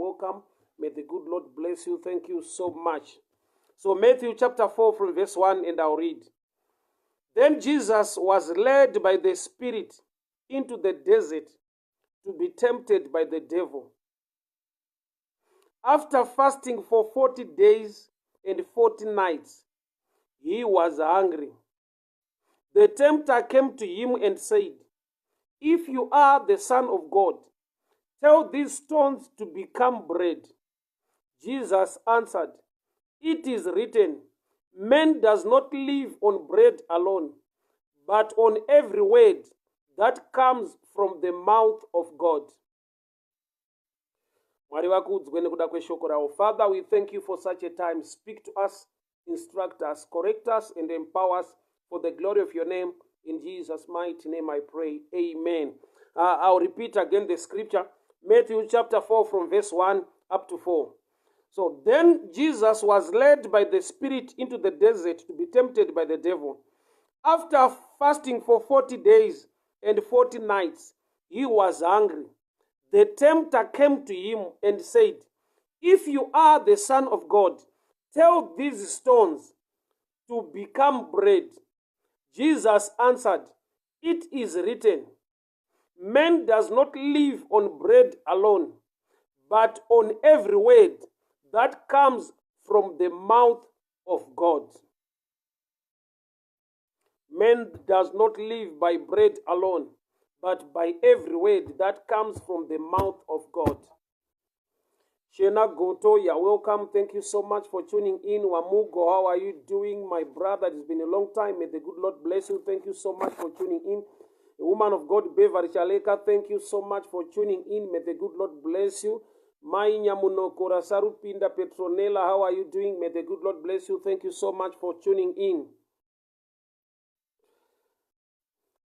welcome. May the good Lord bless you. Thank you so much. So Matthew chapter 4 from verse 1, and I'll read. Then Jesus was led by the Spirit into the desert to be tempted by the devil. After fasting for 40 days and 40 nights, he was hungry. The tempter came to him and said, If you are the Son of God, tell these stones to become bread. Jesus answered, It is written, Man does not live on bread alone, but on every word that comes from the mouth of God. Mwari vakudzwe nekuda kweshoko ravo. Father, we thank you for such a time. Speak to us, instruct us, correct us, and empower us for the glory of your name. In Jesus' mighty name I pray. Amen. I'll repeat again the scripture. Matthew chapter 4 from verse 1 up to 4. So then Jesus was led by the Spirit into the desert to be tempted by the devil. After fasting for 40 days and 40 nights, he was hungry. The tempter came to him and said, If you are the Son of God, tell these stones to become bread. Jesus answered, It is written, Man does not live on bread alone, but on every word that comes from the mouth of God. Man does not live by bread alone, but by every word that comes from the mouth of God. Shena Goto, you're welcome. Thank you so much for tuning in. Wamugo, how are you doing, my brother? It's been a long time. May the good Lord bless you. Thank you so much for tuning in. The woman of God, Beverly Chaleka, thank you so much for tuning in. May the good Lord bless you. Mai Nyamunokora Sarupinda Petronella, how are you doing? May the good Lord bless you. Thank you so much for tuning in.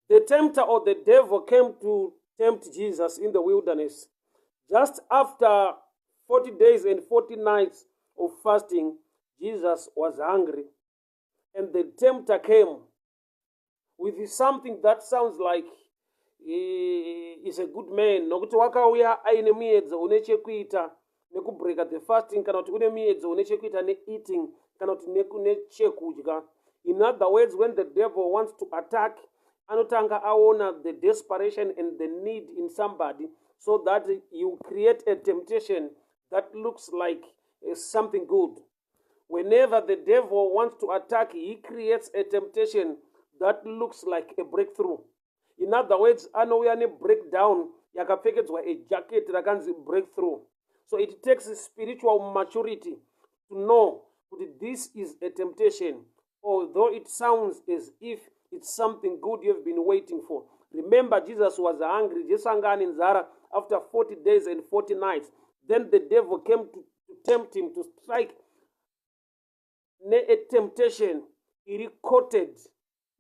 The tempter or the devil came to tempt Jesus in the wilderness. Just after 40 days and 40 nights of fasting, Jesus was hungry. And the tempter came with something that sounds like he is a good man nokuti wakauya aine muedzo une chekuita nekubreaka the fasting kana kuti une muedzo une chekuita neeating kana kuti nechekudya. In other words, when the devil wants to attack, anotanga aona the desperation and the need in somebody so that you create a temptation that looks like something good. Whenever the devil wants to attack, he creates a temptation that looks like a breakthrough. In other words, anouya nebreakdown yakapfekedzwa a jacket rakanzi breakthrough. So it takes spiritual maturity to know kuti this is a temptation, although it sounds as if it's something good you've been waiting for. Remember, Jesus was hungry. Jesu anga ane nzara after 40 days and 40 nights. Then the devil came to tempt him, to strike ne-temptation iri coated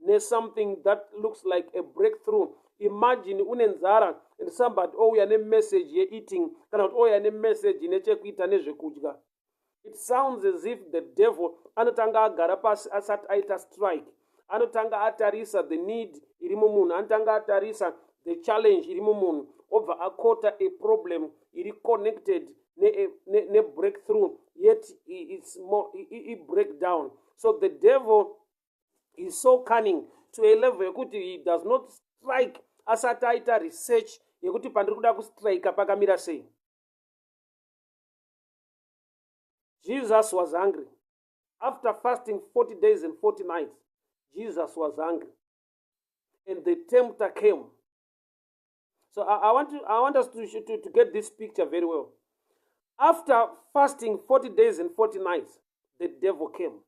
nesomething that looks like a breakthrough. Imagine une nzara and somebody ouya nemessage yeeating kana kuti ouya nemessage ine chekuita nezvekudya. It sounds as if the devil anotanga agara pasi asati aita strike. Anotanga atarisa the need iri mumunhu, anotanga atarisa the challenge iri mumunhu, obva akota a problem iri connected nebreakthrough, ne, ne yet it's more i breakdown. So the devil is so cunning to a level yekuti he does not strike asati aita research yekuti pandiri kuda kustrika pakamira sei. Jesus was hungry. After fasting 40 days and 40 nights, Jesus was hungry. And the tempter came. So I want us to get this picture very well. After fasting 40 days and 40 nights, the devil came.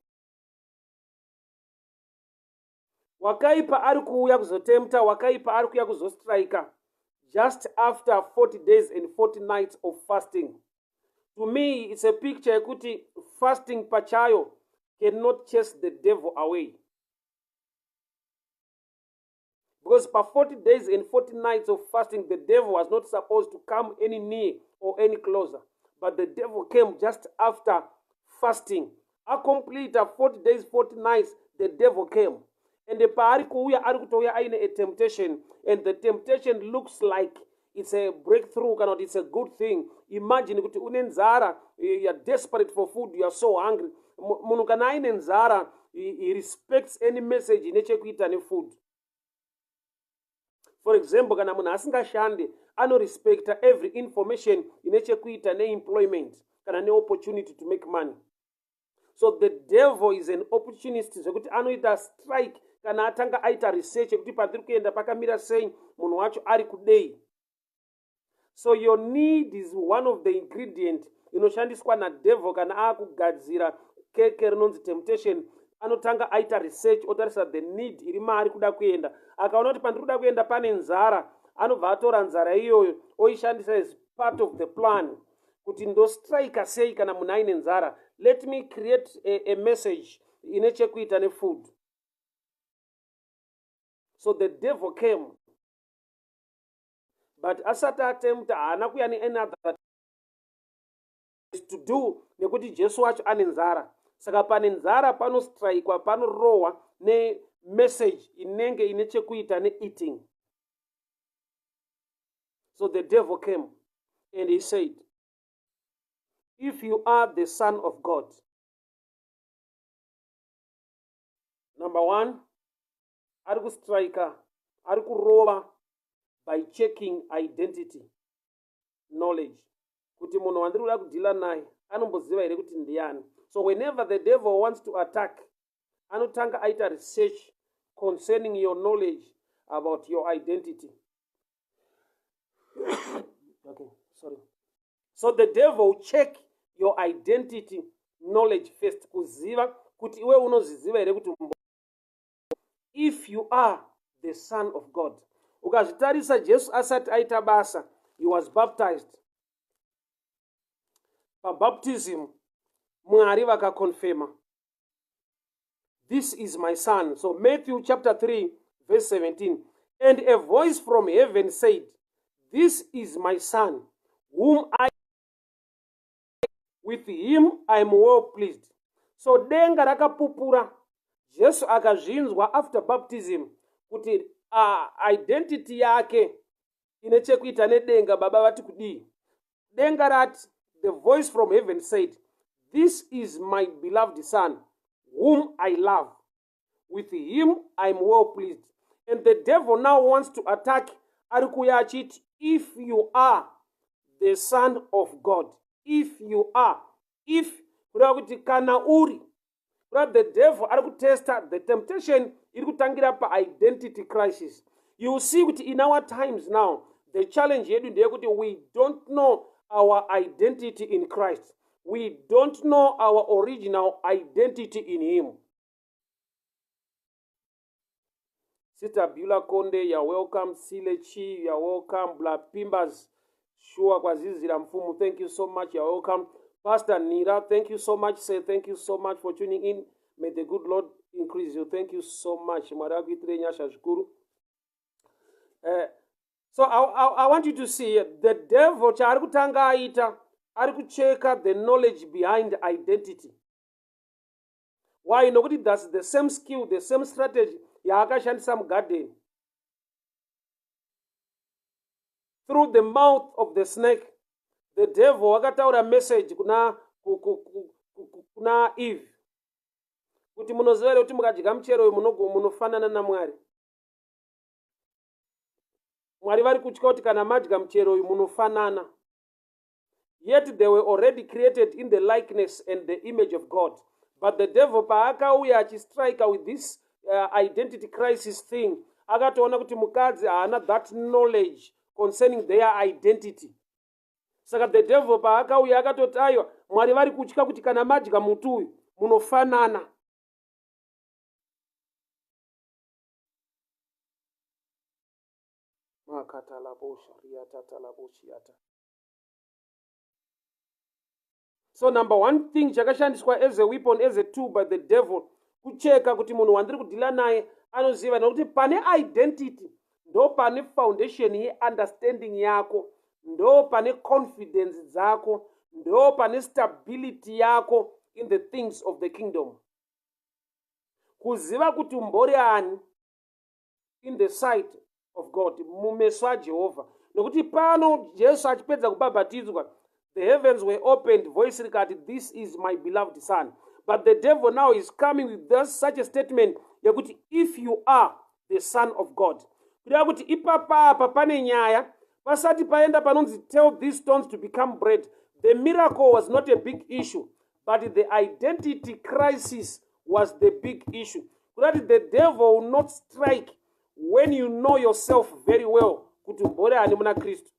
Wakaipa ari kuuya kuzotempta, wakaipa ari kuuya kuzostrika just after 40 days and 40 nights of fasting. To me, it's a picture yekuti fasting pachayo cannot chase the devil away. Because pa 40 days and 40 nights of fasting, the devil was not supposed to come any near or any closer. But the devil came just after fasting. Acomplete 40 days, 40 nights, the devil came. And paari kuuya, ari kutouya aine a temptation. And the temptation looks like It's a breakthrough kana kuti it's a good thing. Imagine kuti une nzara, you are desperate for food, you are so hungry. Munhu kana aine nzara, he respects any message ine chekuita nefood. For example, kana munhu asingashande, anorespecta every information ine chekuita neemployment kana neopportunity to make money. So the devil is an opportunist, zvekuti anoita strike kana atanga aita research yekuti pandiri kuenda pakamira sei, munhu wacho ari kudei. So your need is one of the ingredient inoshandiswa nadevil kana akugadzira keke rinonzi temptation. Anotanga aita research, otarisa the need iri maari kuda kuenda. Akaona kuti pandiri kuda kuenda pane nzara, anobva atora nzara iyoyo oishandisa as part of the plan kuti ndostrika sei kana munhu aine nzara. Let me create a message ine chekuita nefood. So the devil came, but asati atempta haana kuya neanother to do, nekuti Jesu wacho ane nzara. Saka pane nzara panostrikwa, panorohwa nemessage inenge ine chekuita neeating. So the devil came and he said, if you are the son of God. Number one, ari kustrika, ari kurova by checking identity knowledge, kuti munhu wandiri kuda kudhila naye anomboziva here kuti ndiani. So whenever the devil wants to attack, anotanga aita research concerning your knowledge about your identity. Okay, sorry. So the devil check your identity knowledge first, kuziva kuti iwe unozviziva here kuti if you are the son of God. Ukazvitarisa, Jesu asati aita basa, he was baptized. Pabaptism Mwari vakakonfema, "This is my son." So Matthew chapter 3 verse 17, "And a voice from heaven said, 'This is my son, whom I with him I am well pleased.'" So denga rakapupura. Jesu akazvinzwa after baptism kuti identity yake ine chekuita nedenga. Baba vati kudii? Denga rati, the voice from heaven said, "This is my beloved son, whom I love. With him I am well pleased." And the devil now wants to attack. Ari kuuya achiti, "If you are the son of God." If you are, if, kureva kuti kana uri, kureva the devil ari kutesta. The temptation iri kutangira paidentity crisis. You see kuti in our times now, the challenge yedu ndeyekuti we don't know our identity in Christ. We don't know our original identity in him. Sister Bula Konde, you're welcome. Sile Chi, you're welcome. Bla Pimbas, sure kwazizira mfumu, thank you so much, you're welcome. Pastor Nira, thank you so much. Say thank you so much for tuning in. May the good Lord increase you. Thank you so much. Mwari akuitire nyasha zvikuru. So I want you to see the devil chaari kutanga aita, ari kucheka the knowledge behind identity. Why? Nokuti that's the same skill, the same strategy yaakashandisa mugarden. Through the mouth of the snake, the devil wakataura message kuna Eve kuti, "Munoziva here kuti mukadya muchero uyu munofanana naMwari? Mwari vari kutya kuti kana madya muchero uyu munofanana." Yet they were already created in the likeness and the image of God. But the devil paakauya achistrika with this identity crisis thing, akatoona kuti mukadzi haana that knowledge concerning their identity. Saka the devil paakauya akatoti, "Aiwa, Mwari vari kutya kuti kana madya muti uyu munofanana." Makatalabosha riatatalaboshiata. So number one thing chakashandiswa as a weapon, as a tool by the devil, kucheka kuti munhu wandiri kudhila naye anoziva. Nekuti pane identity ndo pane foundation yeunderstanding yako, ndo pane confidence dzako, ndo pane stability yako in the things of the kingdom. Kuziva kuti umbori ani in the sight of God, mumeso aJehovha. Nokuti pano Jesu achipedza kubhabhatidzwa, the heavens were opened, voice rikati, "This is my beloved son." But the devil now is coming with this, such a statement yekuti, "If you are the son of God." Kureva kuti ipapapa pane nyaya pasati paenda panonzi, "Tell these stones to become bread." The miracle was not a big issue, but the identity crisis was the big issue. Kureva kuti the devil will not strike when you know yourself very well kuti umbori ani muna Kristu.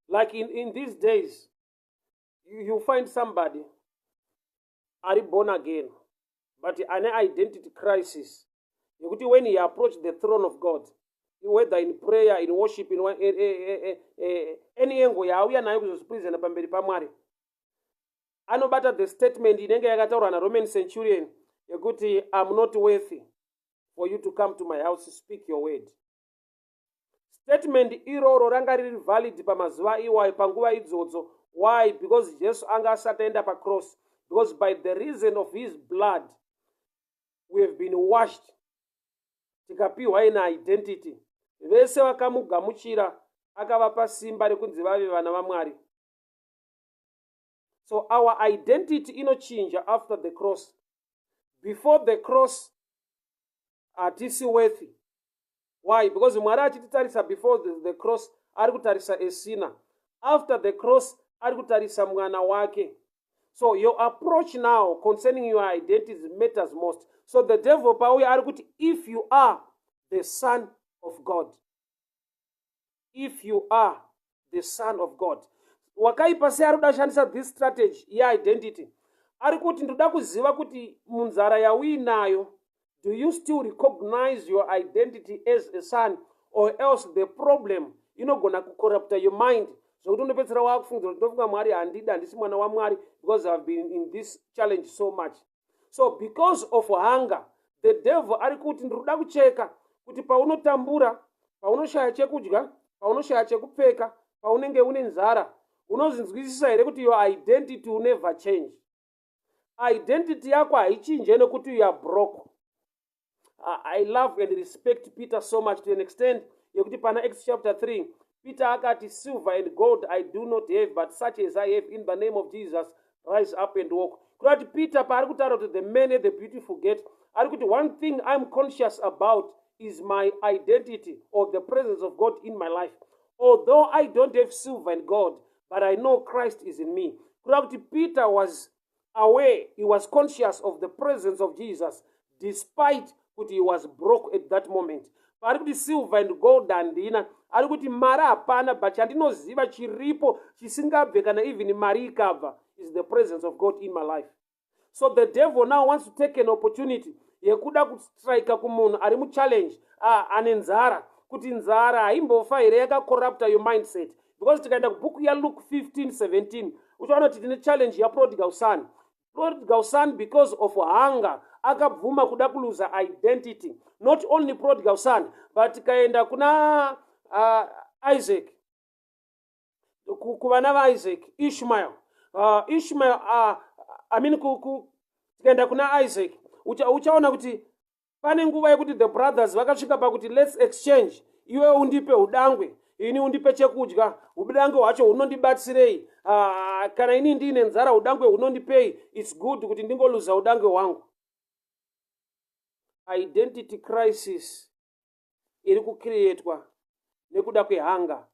Like in these days, you find somebody ari born again but ane identity crisis yekuti when he approach the throne of God, whether in prayer, in worship, in any angle yaauya nayo kuzozvipresenta pamberi paMwari, anobata the statement inenge yakataurwa naRoman centurion yekuti, "I'm not worthy for you to come to my house, speak your word." Statement iroro ranga riri valid pamazuva iwayo, panguva idzodzo. Why? Because Jesu anga asati aenda pacross. Because by the reason of his blood we have been washed, tikapiwa ine identity. Vese vakamugamuchira akavapa simba rekunzi vave vana vaMwari. So our identity inochinja after the cross. Before the cross hatisi worthy. Why? Because Mwari achititarisa before the cross ari kutarisa a sinner. After the cross ari kutarisa mwana wake. So your approach now concerning your identity matters most. So the devil pauya ari kuti, "If you are the son of God, if you are the son of God." Wakaipa sei ari kuda kushandisa this strategy yeidentity. Ari kuti, "Ndoda kuziva kuti munzara yauinayo, do you still recognize your identity as a son, or else the problem inogona kucorrupta your mind zvokuti unopedzisira waakufungidzira kuti ndofunga Mwari handida, handisi mwana waMwari, because I have been in this challenge so much." So because of hunger, the devil ari kuti, "Ndiri kuda kucheka kuti paunotambura, paunoshaya chekudya, paunoshaya chekupfeka, paunenge une nzara, unozvinzwisisa here kuti your identity will never change? Identity yako haichinje nekuti you are broke." I love and respect Peter so much to an extent yekuti pana Acts chapter 3 Peter akati, "Silver and gold I do not have, but such as I have, in the name of Jesus, rise up and walk." Kureva kuti Peter paari kutaura kuti the man at the beautiful gate, ari kuti, "One thing I'm conscious about is my identity or the presence of God in my life. Although I don't have silver and gold, but I know Christ is in me." Kureva kuti Peter was aware, he was conscious of the presence of Jesus despite kuti he was broke at that moment. Paari kuti, "Silver and gold handina," ari kuti mari hapana, but chandinoziva chiripo chisingabve kana even mari ikabva is the presence of God in my life. So the devil now wants to take an opportunity yekuda kustrika kumunhu ari muchallenge, ane nzara, kuti nzara haimbofa here yakacorrupta your mindset? Because tikaenda kubhuku yaLuke 15:17, uchaona kuti tine challenge yaprodigal son. Prodigal son, because of hunger, akabvuma kuda kuluza identity. Not only prodigal son, but tikaenda kuna Isaac, kuvana vaIsaac, Ishmael, I mean, tikaenda kuna Isaac, uchaona kuti pane nguva yekuti the brothers vakasvika pakuti, "Let's exchange. Iwe undipe udangwe, ini undipe chekudya. Udangwe hwacho hunondibatsirei? Kana ini ndiine nzara, udangwe hunondipei? It's good kuti ndingoluza udangwe hwangu." Identity crisis iri kucreatwa nekuda kwehunger.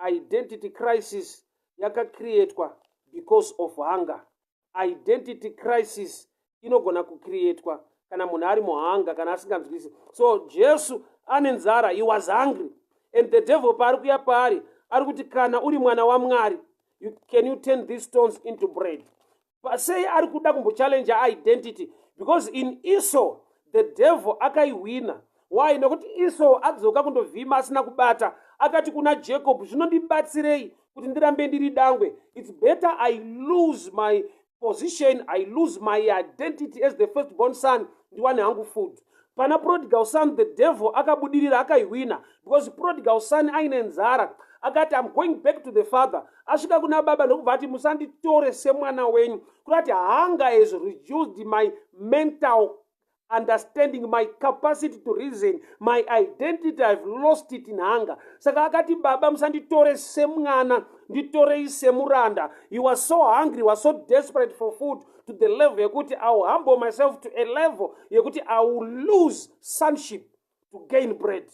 Identity crisis yakacreatwa because of hunger. Identity crisis inogona kucreatwa kana munhu ari muhunger, kana asinganzwisi. So Jesu ane nzara, he was hungry, and the devil paari kuya paari ari kuti, "Kana uri mwana waMwari, can you turn these stones into bread?" Sei ari kuda kumbochallenge identity? Because in Esau the devil akaihwina. Why? Nekuti Esau adzoka kundovhima asina kubata, akati kuna Jacob, "Zvinondibatsirei kuti ndirambe ndiri dangwe? It's better I lose my position, I lose my identity as the first born son, ndiwane hangu food." Pana prodigal son the devil akabudirira, akaihwina, because prodigal son aine nzara akati, "I'm going back to the father." Asvika kuna baba ndokubva ati, "Musanditore semwana wenyu." Kurati hunger has reduced my mental Understanding, my capacity to reason, my identity, I've lost it in hunger. Saka akati, "Baba, musanditore semwana, nditorei semuranda." He was so hungry, was so desperate for food, to the level yekuti I will humble myself to a level yekuti I will lose sonship to gain bread.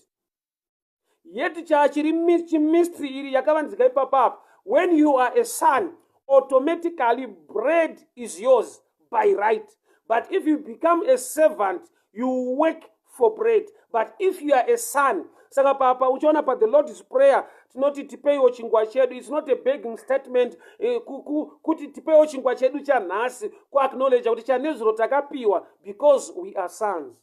Yet chachiri chimystery iri yakavanzika ipapapa, when you are a son, automatically bread is yours by right. But if you become a servant, you work for bread. But if you are a son, saka papa uchiona pa the Lord's Prayer tinoti, "Tipeiwo chingwa chedu." It's not a begging statement, kuti tipeiwo chingwa chedu chanhasi, kuacknowledge kuti chanezuro takapiwa, because we are sons.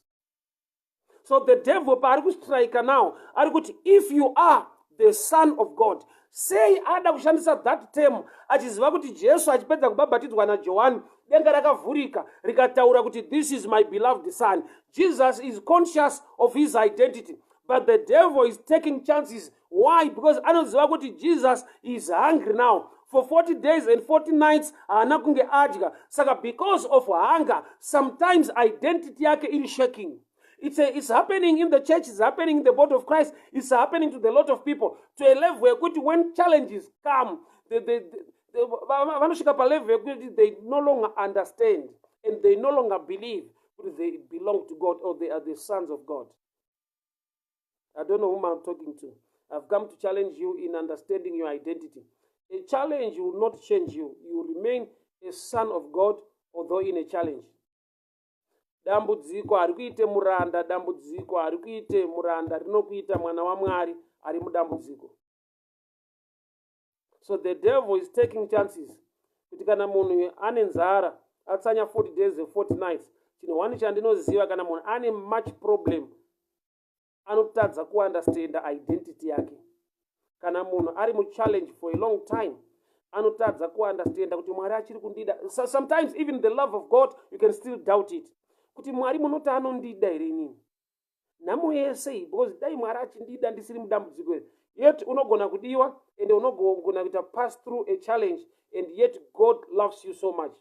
So the devil paari kustrika now, ari kuti, "If you are the Son of God." Sei ada kushandisa that term, achiziva kuti Jesu achipedza kubhabhatidzwa naJohani, denga rakavhurika rikataura kuti, "This is my beloved Son"? Jesus is conscious of his identity, but the devil is taking chances. Why? Because anoziva kuti Jesus is hungry now. For 40 days and 40 nights haana kunge adya. Saka because of hunger, sometimes identity yake iri shaking. It's happening in the church, it's happening in the body of Christ, it's happening to the lot of people, to a level yekuti when challenges come, vanosvika palevel yekuti they no longer understand and they no longer believe kuti they belong to God or they are the sons of God. I don't know whom I'm talking to. I've come to challenge you in understanding your identity. A challenge will not change you. You remain a son of God, although in a challenge. Dambudziko hari kuite muranda, dambudziko hari kuite muranda, rinokuita mwana waMwari ari mudambudziko. So the devil is taking chances kuti kana munhu ane nzara, atsanya 40 days and 40 nights, chinhu one chandinoziva, kana munhu ane much problem, anotadza kuunderstanda identity yake. Kana munhu ari muchallenge for a long time, anotadza kuunderstanda kuti Mwari achiri kundida. So sometimes even the love of God, you can still doubt it, kuti Mwari munoti anondida here inini, nhamo yese iyi? Because dai Mwari achindida, ndisiri mudambudziko iri. Yet unogona kudiwa and unogona kuita pass through a challenge, and yet God loves you so much.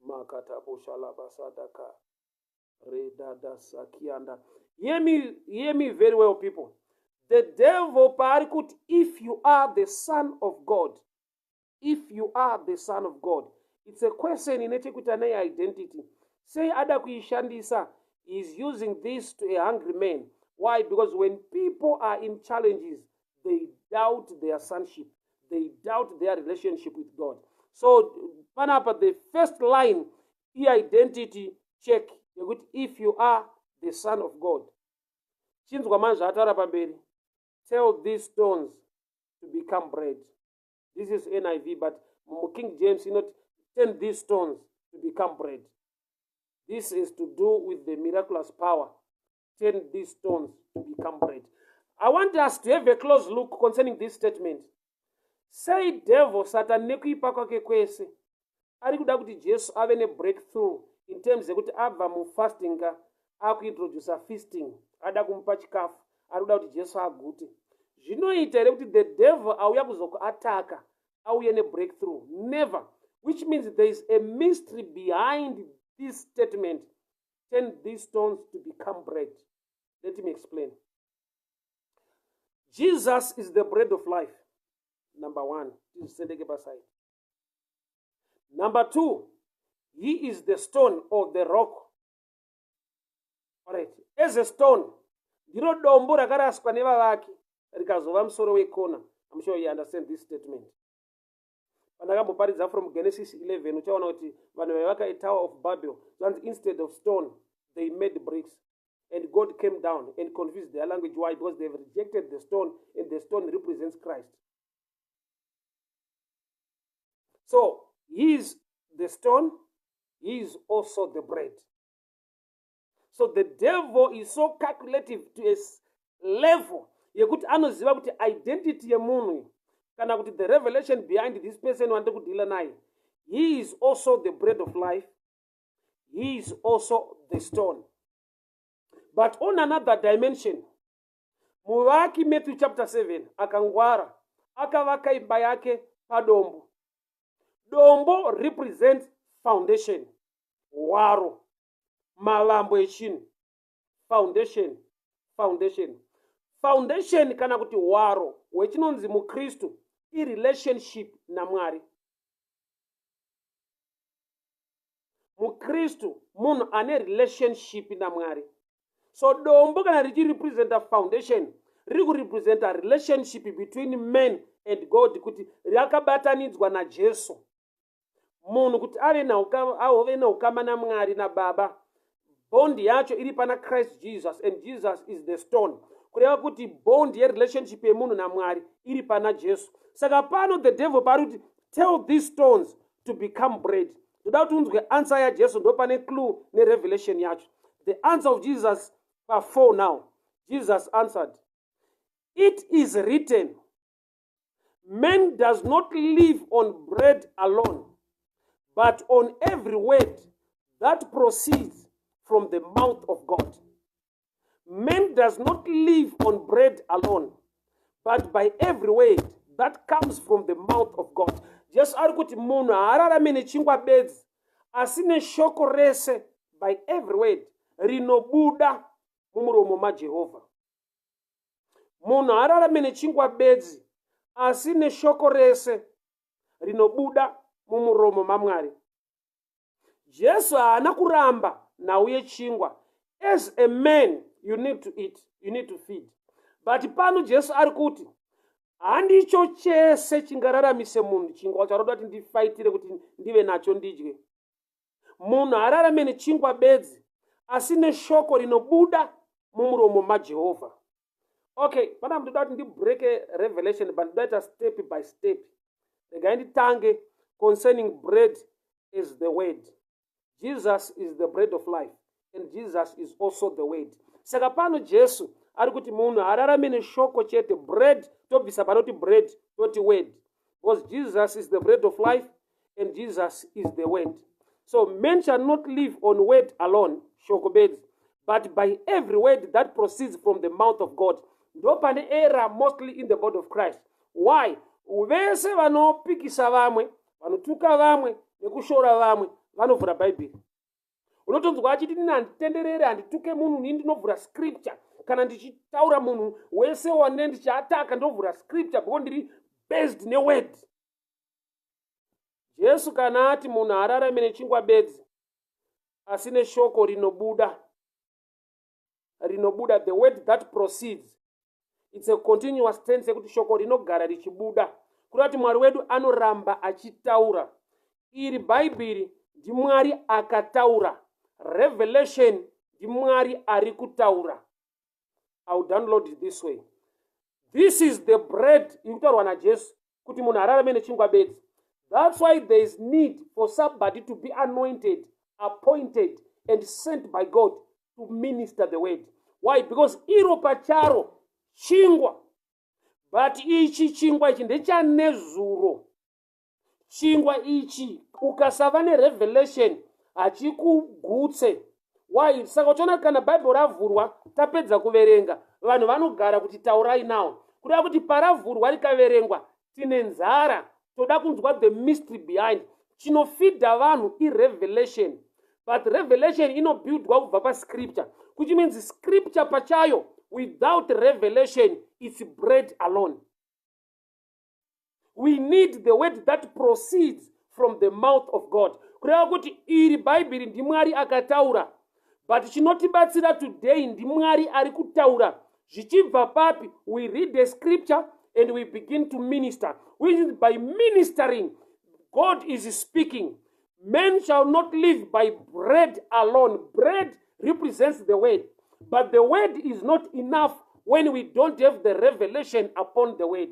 Makataboshalabasataka redadasakianda. Hear me, hear me very well, people. The devil paari kuti, "If you are the Son of God, if you are the Son of God," it's a question ine chekuita neidentity. Sei ada kuishandisa? Is using this to a hungry man. Why? Because when people are in challenges, they doubt their sonship, they doubt their relationship with God. So panapa the first line iidentity check yekuti, "If you are the Son of God." Chinzwa mani zvaataura pamberi: "Tell these stones to become bread." This is NIV, but muKing James inoti, "Turn these stones to become bread." This is to do with the miraculous power. Turn these stones to become bread. I want us to have a close look concerning this statement. Sei devil, Satan, nekuipa kwake kwese, ari kuda kuti Jesu ave nebreakthrough in terms yekuti abva mufasting ka, akuintroduca feasting, ada kumupa chikafu, ari kuda kuti Jesu agute? Zvinoita here kuti the devil auya kuzokuataka auye nebreakthrough? Never. Which means there is a mystery behind this statement, "Turn these stones to become bread." Let me explain. Jesus is the bread of life, number one. Tizvisendeke paside. Number two, he is the stone or the rock. Alright, as a stone, ndiro dombo rakaraswa nevavaki rikazova musoro wekona. I'm sure you understand this statement. Pandakamboparidza from Genesis 11, uchaona kuti vanhu vaivaka atower of Babel, zvanzi instead of stone they made bricks, and God came down and confused their language. Why? Because they've rejected the stone, and the stone represents Christ. So he is the stone, he is also the bread. So the devil is so calculative to a level yekuti anoziva kuti identity yemunhu, kana kuti the revelation behind this person wandiri kudeala naye, he is also the bread of life, he is also the stone. But on another dimension, muvaki, Matthew chapter 7, akangwara, akavaka imba yake padombo. Dombo represents foundation. Hwaro, mavambo echinhu, foundation, foundation. Foundation kana kuti hwaro hwechinonzi muKristu irelationship naMwari. MuKristu munhu ane relationship naMwari. So dombo kana richirepresenta foundation, riri kurepresenta relationship between man and God, kuti rakabatanidzwa naJesu. Munhu kuti ave neukama naMwari naBaba, bond yacho iri pana Christ Jesus, and Jesus is the stone. Kureva kuti bond yerelationship yemunhu naMwari iri pana Jesu. Saka pano the devil paari kuti, "Tell these stones to become bread," ndoda kuti unzwe answer yaJesu. Ndo pane clue nerevelation yacho. The answer of Jesus pa4 now. Jesus answered, "It is written, man does not live on bread alone, but on every word that proceeds from the mouth of God." Man does not live on bread alone, but by every word that comes from the mouth of God. Jesu ari kuti munhu haararame nechingwa bedzi, asi neshoko rese, by every word rinobuda mumuromo maJehovha. Munhu haararame nechingwa bedzi, asi neshoko rese rinobuda mumuromo maMwari. Jesu haana kuramba nhau yechingwa. As a man, you need to eat, you need to feed, but pano Jesu ari kuti handicho chese chingararamise munhu. Chingwa charoda kuti ndifaitire kuti ndive nacho ndidye. Munhu haararame nechingwa bedzi, asi neshoko rinobuda mumuromo maJehovha. Okay, pana ndoda kuti ndibreke revelation, but ndoita step by step. Regai nditange concerning bread is the word. Jesus is the bread of life and Jesus is also the word. Saka pano Jesu ari kuti munhu haararame neshoko chete. Bread, tobvisa panoti bread, toti word, because Jesus is the bread of life and Jesus is the word. So men shall not live on word alone, shoko bedzi, but by every word that proceeds from the mouth of God. Ndo pane error mostly in the body of Christ. Why? Vese vanopikisa vamwe, vanotuka vamwe nekushora vamwe, vanovhura Bhaibheri. Unotonzwa achiti, "Nini handitenderere, handituke munhu, nii ndinovhura scripture. Kana ndichitaura munhu wese wane ndichiataka, ndovhura scripture because ndiri based neword." Jesu kana ati munhu haararame nechingwa bedzi, asi neshoko rinobuda, rinobuda, the word that proceeds, it's a continuous tense yekuti shoko rinogara richibuda, kureva kuti Mwari wedu anoramba achitaura. Iri Bhaibheri ndiMwari akataura. Revelation ndiMwari ari kutaura. I will download it this way. This is the bread iri kutaurwa naJesu kuti munhu ararame nechingwa bedzi. That's why there is need for somebody to be anointed, appointed and sent by God to minister the word. Why? Because iro pacharo chingwa, but ichi chingwa ichi ndechanezuro. Chingwa ichi, ukasava nerevelation, hachikugutse. Why? Saka uchiona kana Bhaibheri ravhurwa, tapedza kuverenga, vanhu vanogara kuti taurai nawo. Kureva kuti paravhurwa rikaverengwa, tine nzara, toda kunzwa the mystery behind. Chinofidha vanhu irevelation, but revelation inobuildwa kubva pascripture, which means scripture pachayo without revelation, it's bread alone. We need the word that proceeds from the mouth of God. Kureva kuti iri Bhaibheri ndiMwari akataura, but chinotibatsira today ndiMwari ari kutaura. Zvichibva papi? We read the scripture and we begin to minister, which is by ministering, God is speaking. Men shall not live by bread alone. Bread represents the word, but the word is not enough when we don't have the revelation upon the word.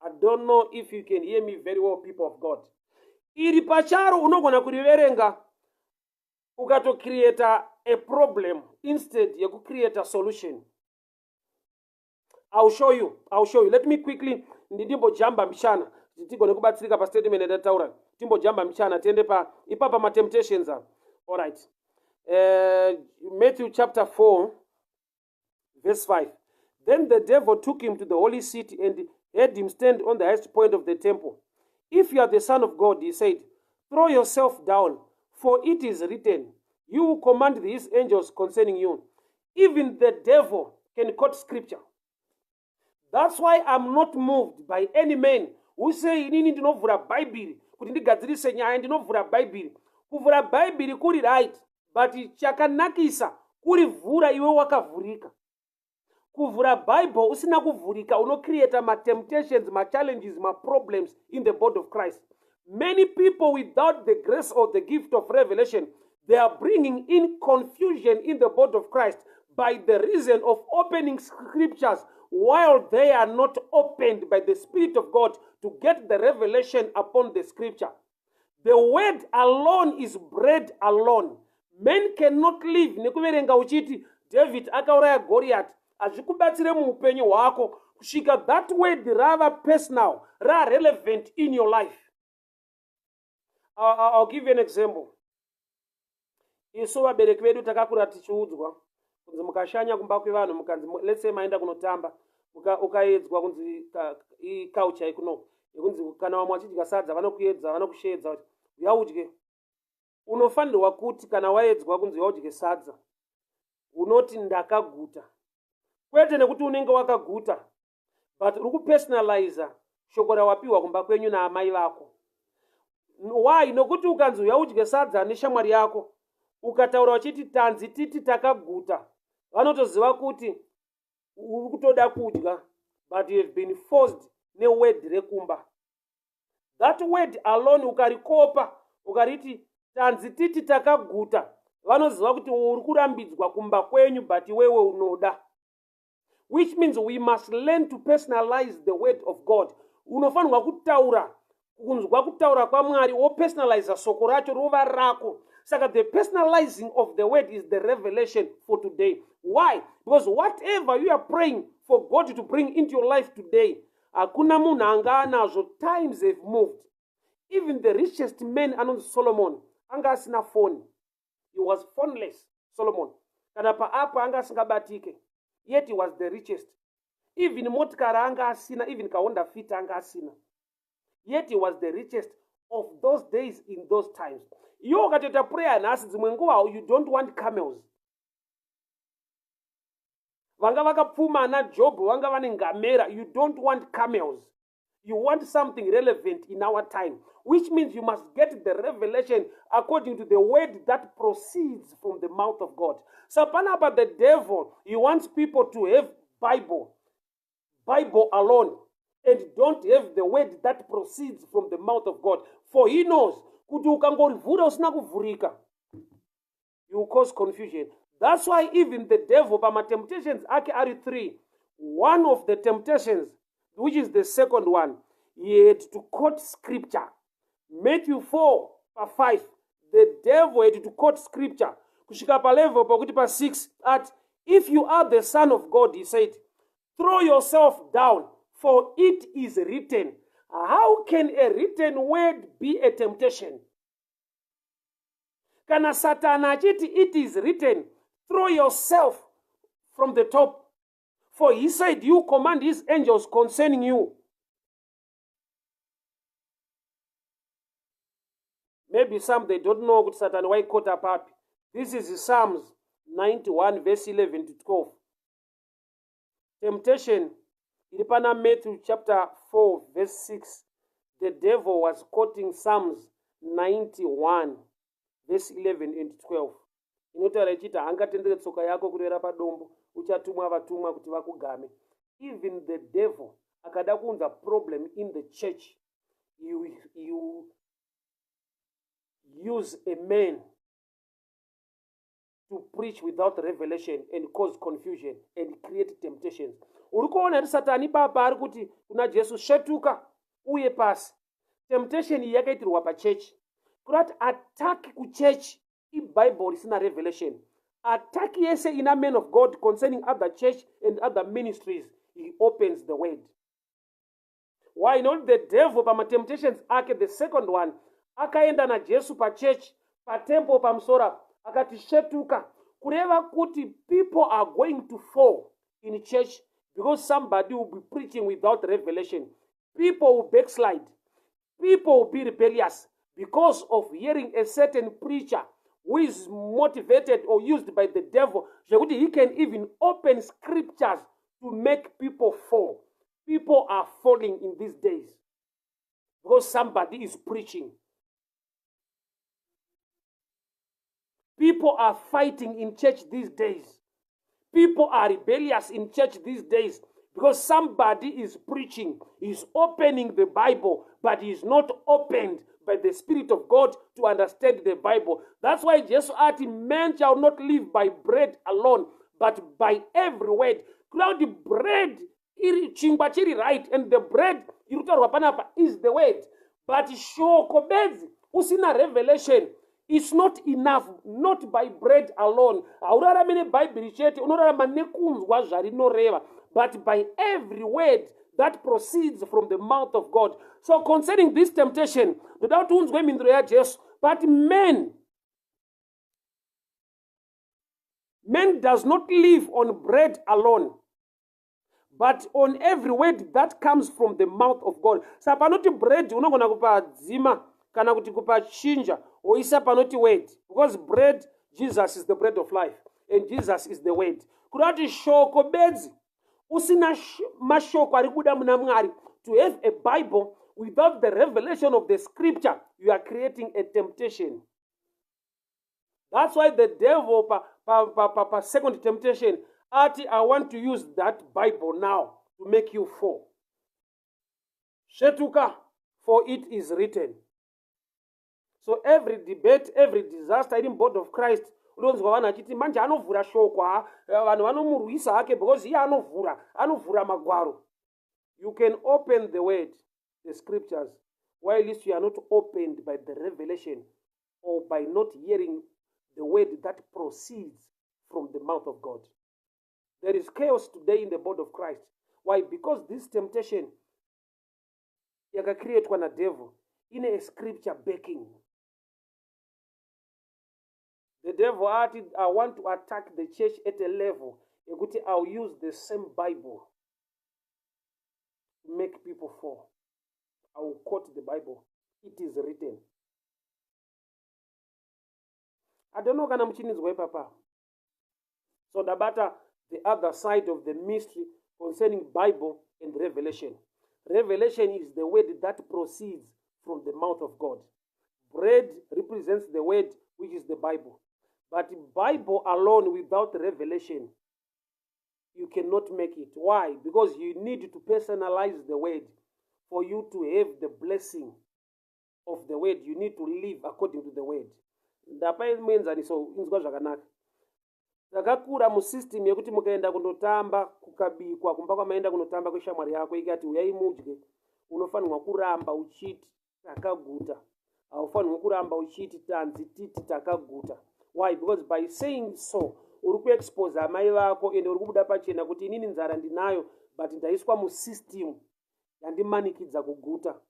I don't know if you can hear me very well, people of God. Iri pacharo unogona kuriverenga ukatocreata a problem instead yekucreata solution. I'll show you, I'll show you. Let me quickly ndimbojamba mbichana tigone kubatsirika pastatement yandataura. Timbojamba mbichana tiende pa ipapa matemptations apa. Alright, Matthew chapter 4 verse 5. Then the devil took him to the holy city and had him stand on the highest point of the temple. "If you are the Son of God," he said, "throw yourself down, For it is written, You will command his angels concerning you. Even the devil can quote scripture. That's why I'm not moved by any man who say inini ndinovhura bhaibheri kuti ndigadzirise nyaya ndinovhura bhaibheri. Kuvhura bhaibheri kuri right, but chakanakisa kurivhura iwe wakavhurika. Kuvhura Bible usina kuvhurika unocreata matemptations, machallenges, maproblems in the body of Christ. Many people without the grace or the gift of revelation, they are bringing in confusion in the body of Christ by the reason of opening scriptures while they are not opened by the Spirit of God to get the revelation upon the scripture. The word alone is bread alone. Men cannot live nekuverenga uchiti David akauraya Goriati. Hazvikubatsire muupenyu hwako kusvika that word rava personal, rarelevant in your life. I'll give you an example. Isu vabereki vedu takakura tichiudzwa kunzi mukashanya kumba kwevanhu mukanzi let's say maenda kunotamba ukaedzwa kunzi iculture ikuno yekunzi kana vamwe vachidya sadza vanokuedza vanokusheedza kuti uya udye. Unofanirwa kuti kana waedzwa kunzi uya udye sadza unoti ndakaguta, kwete nekuti unenge wakaguta, but uri kupersonaliza shoko rawapiwa kumba kwenyu naamai vako. Why? Nokuti ukanzi uya udye sadza neshamwari yako ukataura uchiti tanzi titi takaguta, vanotoziva kuti uri kutoda kudya, but you have been forced neword rekumba. That word alone ukarikopa ukariti tanzi titi takaguta, vanoziva kuti uri kurambidzwa kumba kwenyu, but iwewe unoda. Which means we must learn to personalize the word of God. Unofanirwa kutaura kunzwa kutaura kwaMwari wopersonaliza soko racho rova rako. Saka the personalizing of the word is the revelation for today. Why? Because whatever you are praying for God to bring into your life today, hakuna munhu anga anazvo. Times have moved. Even the richest man anonzi Solomon anga asina foni. He was phoneless, Solomon. Kana paapo anga asingabatike. Yet he was the richest. Even motikari anga asina, even kaHonda Fit anga asina. Yet he was the richest of those days in those times. Iwe ukatoita prayer nhasi, dzimwe nguva you don't want camels. Vanga vakapfuma ana Job vanga vane ngamera. You don't want camels. You want something relevant in our time, which means you must get the revelation according to the word that proceeds from the mouth of God. So panapa the devil, he wants people to have Bible, Bible alone, and don't have the word that proceeds from the mouth of God. For he knows kuti ukangorivhura usina kuvhurika, you cause confusion. That's why even the devil pamatemptations ake ari 3, one of the temptations, which is the second one, he had to quote scripture. Matthew 4 pa5, the devil had to quote scripture kusvika palevel pakuti pa6 at if you are the son of God, he said, throw yourself down, for it is written. How can a written word be a temptation? Kana Satani achiti it is written, throw yourself from the top, for he said you command his angels concerning you. Maybe some they don't know kuti Satani waikota papi. This is Psalms 91 verse 11 to 12. Temptation iri pana Matthew chapter 4 verse 6. The devil was quoting Psalms 91 verse 11 and 12. Inotaura ichiti haangatendere tsoka yako kurera padombo, uchatumwa vatumwa kuti vakugame. Even the devil akada kuunza problem in the church, you use a man to preach without revelation and cause confusion and create temptations. Uri kuona kuti Satani ipapa ari kuti kuna Jesu, svetuka uye pasi. Temptation iyi yakaitirwa pachechi, kurati attack kuchechi ibhaibheri risina revelation. Attack yese ina man of God concerning other church and other ministries, he opens the word. Why not? The devil pamatemptations ake, the second one, akaenda naJesu pachechi, patemple pamusoro apa, akati svetuka, kureva kuti people are going to fall in church because somebody will be preaching without revelation. People will backslide, people will be rebellious. Because of hearing a certain preacher who is motivated or used by the devil zvekuti he can even open scriptures to make people fall. People are falling in these days because somebody is preaching. People are fighting in church these days. People are rebellious in church these days because somebody is preaching, is opening the Bible, but is not opened by the Spirit of God to understand the Bible. That's why Jesu ati, man shall not live by bread alone, but by every word. Kureva kuti bread iri chingwa chiri right and the bread iri kutaurwa panapa is the word. But shoko bedzi usina revelation It's not enough, not by bread alone. Haurarame nebhaibheri chete, unorarama nekunzwa zvarinoreva, but by every word that proceeds from the mouth of God. So concerning this temptation, ndoda kuti unzwe mhinduro yaJesu. But man does not live on bread alone, but on every word that comes from the mouth of God. Sa panoti bread unogona kupadzima kana kuti kupachinja woisa panoti word, because bread, Jesus is the bread of life and Jesus is the word. Kuda kuti shoko bedzi usina mashoko ari kubuda muna Mwari, to have a Bible without the revelation of the scripture, you are creating a temptation. That's why the devil pa, pa, pa, pa, pa second temptation ati, I want to use that Bible now to make you fall. Svetuka, for it is written. So every debate, every disaster iri muBody of Christ, unonzwa vanhu achiti manje anovhura shoko, ha vanhu vanomurwisa hake because iye anovhura magwaro. You can open the word, the scriptures, while you are not opened by the revelation or by not hearing the word that proceeds from the mouth of God. There is chaos today in the body of Christ. Why? Because this temptation yakacreatwa nadevil ine a scripture backing. The devil ati, I want to attack the church at a level yekuti I'll use the same Bible to make people fall. I will quote the Bible. It is written. I don't know kana muchinizwa ipapa. So ndabata the other side of the mystery concerning Bible and revelation. Revelation is the word that proceeds from the mouth of God. Bread represents the word, which is the Bible. But Bible alone without revelation, you cannot make it. Why? Because you need to personalize the word for you to have the blessing of the word. You need to live according to the word. Ndapa muenzaniso, inzwa zvakanaka. Takakura musystem yekuti mukaenda kundotamba, kukabikwa kumba kwamaenda kunotamba kweshamwari yako, ikati uyai mudye, unofanirwa kuramba uchiti takaguta. Haufanirwi kuramba uchiti tanzi titi takaguta. Why? Because by saying so uri kuexpose amai vako ende uri kubuda pachena kuti inini nzara ndinayo, but ndaiswa musystem yandimanikidza kuguta.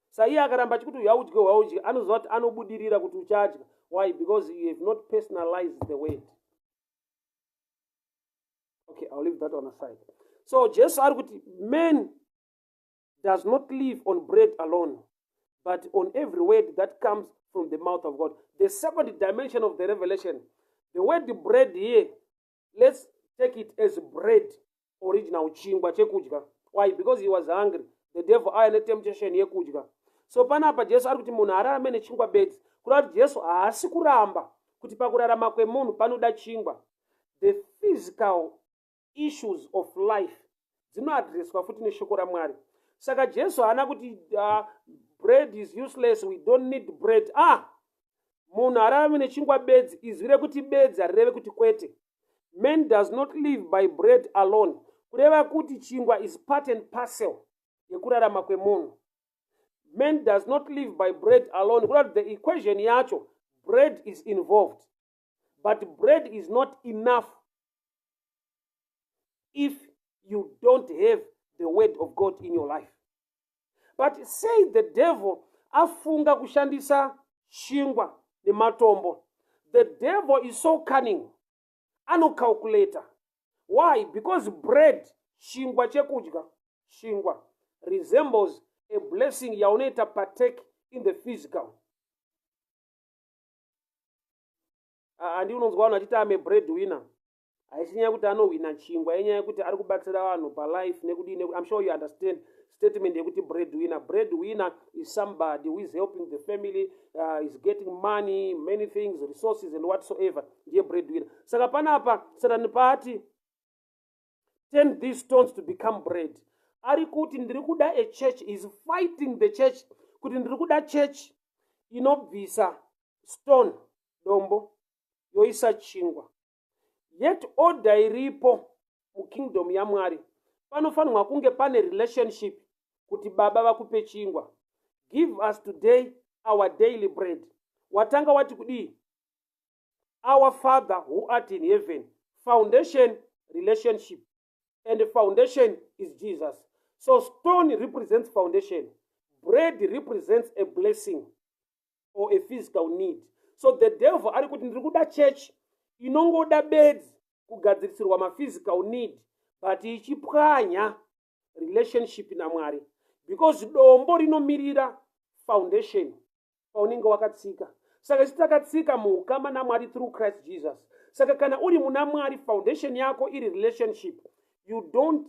Saiye akaramba achikuti uyaudye, uyaudye, anoziva kuti anobudirira kuti uchadya. Why? Because you have not personalized the word. Okay, I'll leave that on aside. So Jesu ari kuti man does not live on bread alone, but on every word that comes from the mouth of God. The second dimension of the revelation, the word bread here, let's take it as bread, original chingwa chekudya. Why? Because he was hungry. The devil aine temptation yekudya. So panapa Jesu ari kuti munhu ararame nechingwa bedzi. Kureva kuti Jesu haasi kuramba kuti pakurarama kwemunhu panoda chingwa. The physical issues of life dzinoadreswa futi neshoko raMwari. Saka Jesu haana kuti bread is useless, we don't need bread. Munhu ararame nechingwa bedzi. Izwi rekuti bedzi harireve kuti kwete. Man does not live by bread alone, kureva kuti chingwa is part and parcel yekurarama kwemunhu. Man does not live by bread alone, kureva kuti the equation yacho, bread is involved, but bread is not enough if you don't have the word of God in your life. But say the devil afunga kushandisa chingwa nematombo. The devil is so cunning, anocalculata. Why? Because bread, chingwa chekudya, chingwa resembles a blessing yaunoita partake. in the physical. Handi unonzwa vanhu vachiti ame bread winner. Haisi nyaya yekuti anohwina chingwa, inyaya yekuti ari kubatsira vanhu palife nekudii. I'm sure you understand statement yekuti bread winner. Bread winner is somebody who is helping the family, is getting money, many things, resources and whatsoever. Ndiye bread winner. Saka panapa Satani paati, "Turn these stones to become bread," ari kuti ndiri kuda a church, is fighting the church kuti ndiri kuda church inobvisa stone, dombo, yoisa chingwa. Yet order iripo mukingdom yaMwari, panofanirwa kunge pane relationship kuti Baba vakupe chingwa. "Give us today our daily bread." Watanga wati kudii? "Our Father who art in heaven." Foundation, relationship, and the foundation is Jesus. So stone represents foundation, bread represents a blessing or a physical need. So the devil ari kuti ndiri kuda church inongoda bedzi kugadzirisirwa maphysical need, but ichipwanya relationship naMwari, because dombo rinomirira foundation paunenge wakatsika. Saka isi takatsika muukama naMwari through Christ Jesus. Saka kana uri muna Mwari, foundation yako iri relationship, you don't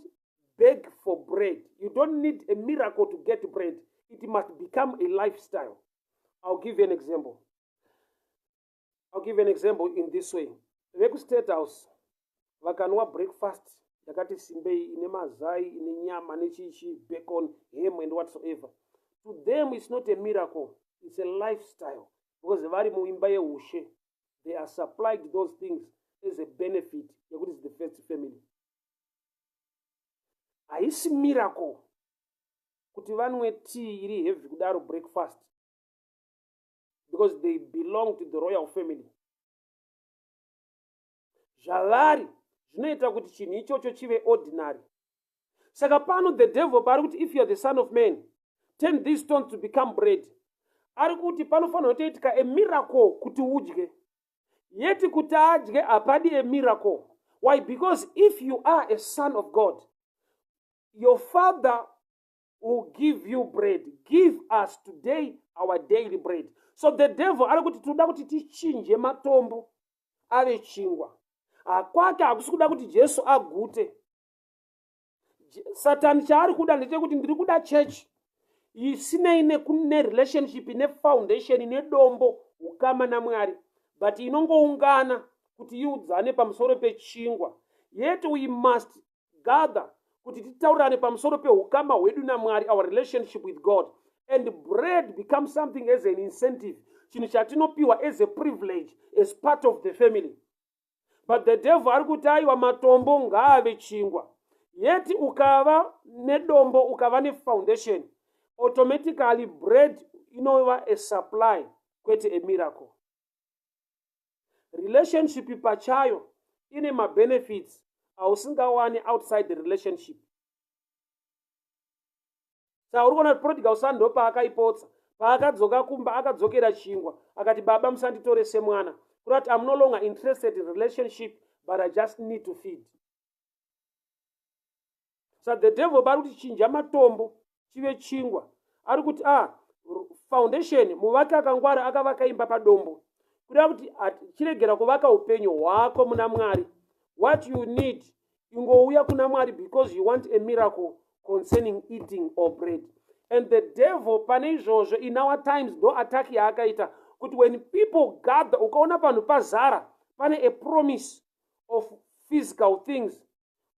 beg for bread. You don't need a miracle to get bread. It must become a lifestyle. I'll give you an example. I'll give you an example in this way. VekuState House vakanwa breakfast yakati simbei, ine mazai, ine nyama, nechichi, bacon, ham and whatsoever, to them it's not a miracle, it's a lifestyle, because vari muimba yeushe. They are supplied those things as a benefit yekuti is the first family. Haisi miracle kuti vanwe tea iri heavy kudaro breakfast, because they belong to the royal family. Zvavari zvinoita kuti chinhu ichocho chive ordinary. Saka pano the devil paari kuti, "If you are the Son of Man, turn these stones to become bread," ari kuti panofanira kutoitika a miracle kuti udye. Yet kuti adye hapadi a miracle. Why? Because if you are a son of God, your Father will give you bread. "Give us today our daily bread." So the devil ari kuti tinoda kuti tichinje matombo ave chingwa. Hakwake hakusi kuda kuti Jesu agute. Satani chaari kuda ndechekuti ndiri kuda chechi isinei nerelationship, nefoundation, nedombo, ukama naMwari, but inongoungana kuti iudzane pamusoro pechingwa. Yet we must gather kuti titaurirane pamusoro peukama hwedu naMwari, our relationship with God, and bread becomes something as an incentive, chinhu chatinopiwa as a privilege as part of the family. But the devil ari kuti aiwa, matombo ngaave chingwa. Yet ukava nedombo, ukava nefoundation, automatically bread inova a supply, kwete a miracle. Relationship pachayo ine mabenefits ausingawani outside the relationship. Saka uri kuona kuti prodigal son ndo paakaipotsa. Paakadzoka kumba, akadzokera chingwa. Akati, "Baba, musanditore semwana." Kurati, "I'm no longer interested in relationship, but I just need to feed." Sa the devil bari kuti chinja matombo chive chingwa, ari kuti a foundation, muvaki akangwara akavaka imba padombo. Kureva kuti chiregera kuvaka upenyu hwako muna Mwari. What you need, ingouya kuna Mwari because you want a miracle concerning eating or bread. And the devil pane izvozvo in our times ndo attack yaakaita, kuti when people gather, ukaona panhu pazara, pane a promise of physical things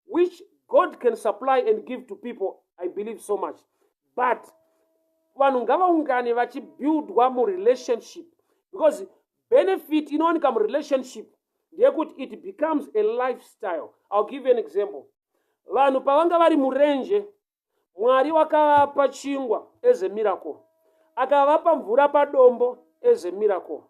which God can supply and give to people. I believe so much, but vanhu ngavaungane vachibuildwa murelationship, because benefit inowanika murelationship ndeyekuti it becomes a lifestyle. I'll give you an example. Vanhu pavanga vari murenje, Mwari wakavapa chingwa as a miracle, akavapa mvura padombo as a miracle,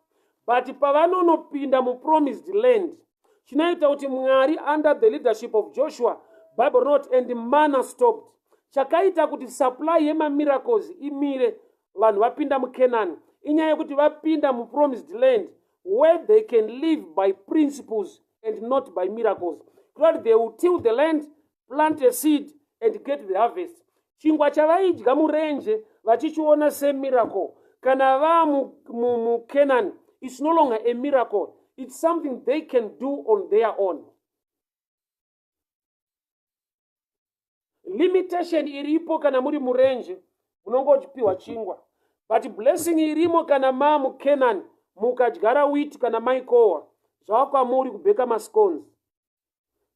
but pavanonopinda mupromised land, chinoita kuti Mwari, under the leadership of Joshua, Bible rinoti, "And manna stopped." Chakaita kuti supply yemamiracles imire vanhu vapinda muCanaan inyaya yekuti vapinda mupromised land where they can live by principles and not by miracles. Kurati they will till the land, plant a seed and get the harvest. Chingwa chavaidya murenje vachichiona semiracle, Kana vaamuCanaan, it's no longer a miracle, it's something they can do on their own. Limitation iripo kana muri murenje, munonge uchipiwa chingwa, but blessing irimo kana maa muCanaan, mukadyara wheat kana maikohwa, zvava kwamuri kubheka mascones,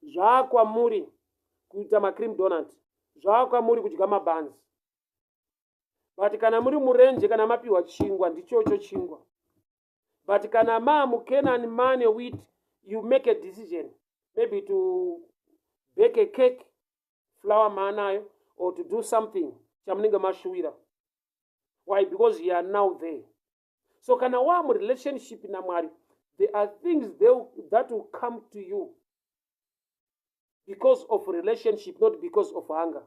zvava kwamuri kuita macream donut, zvava kwamuri kudya mabhanzi. But kana muri murenje, kana mapiwa chingwa, ndichocho chingwa. But kana maa muCanaan, mane wheat, you make a decision maybe to bake a cake, flour maanayo, or to do something chamunenge mashuwira. Why? Because you are now there. So kana waa murelationship naMwari, there are things that will come to you because of relationship, not because of hunger.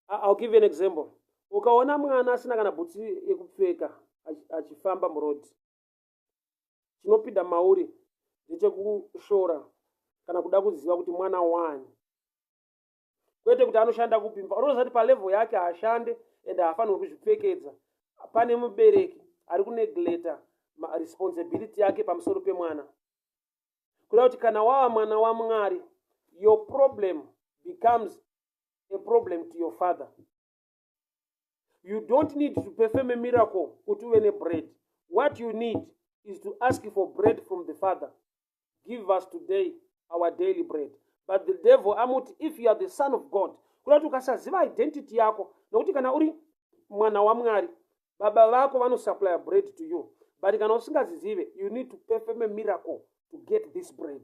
I'll give you an example. Ukaona mwana asina kana bhutsu yekupfeka achifamba muroad, chinopinda mauri ndechekushora kana kuda kuziva kuti mwana wani, kwete kuti anoshanda kupimba. Unoziva kuti palevel yake haashande and haafanirwi kuzvipfekedza. Pane mubereki ari kunegleta responsibility yake pamusoro pemwana. Kuda kuti kana wava mwana waMwari, your problem becomes a problem to your father. You don't need to perform a miracle kuti uve nebread. What you need is to ask for bread from the Father. Give us today our daily bread. But the devil amuti, if you are the Son of God. Kuda kuti ukasaziva identity yako, nokuti kana uri mwana waMwari, baba vako vanosupply bread to you. But kana usingazizive, you need to perform a miracle to get this bread.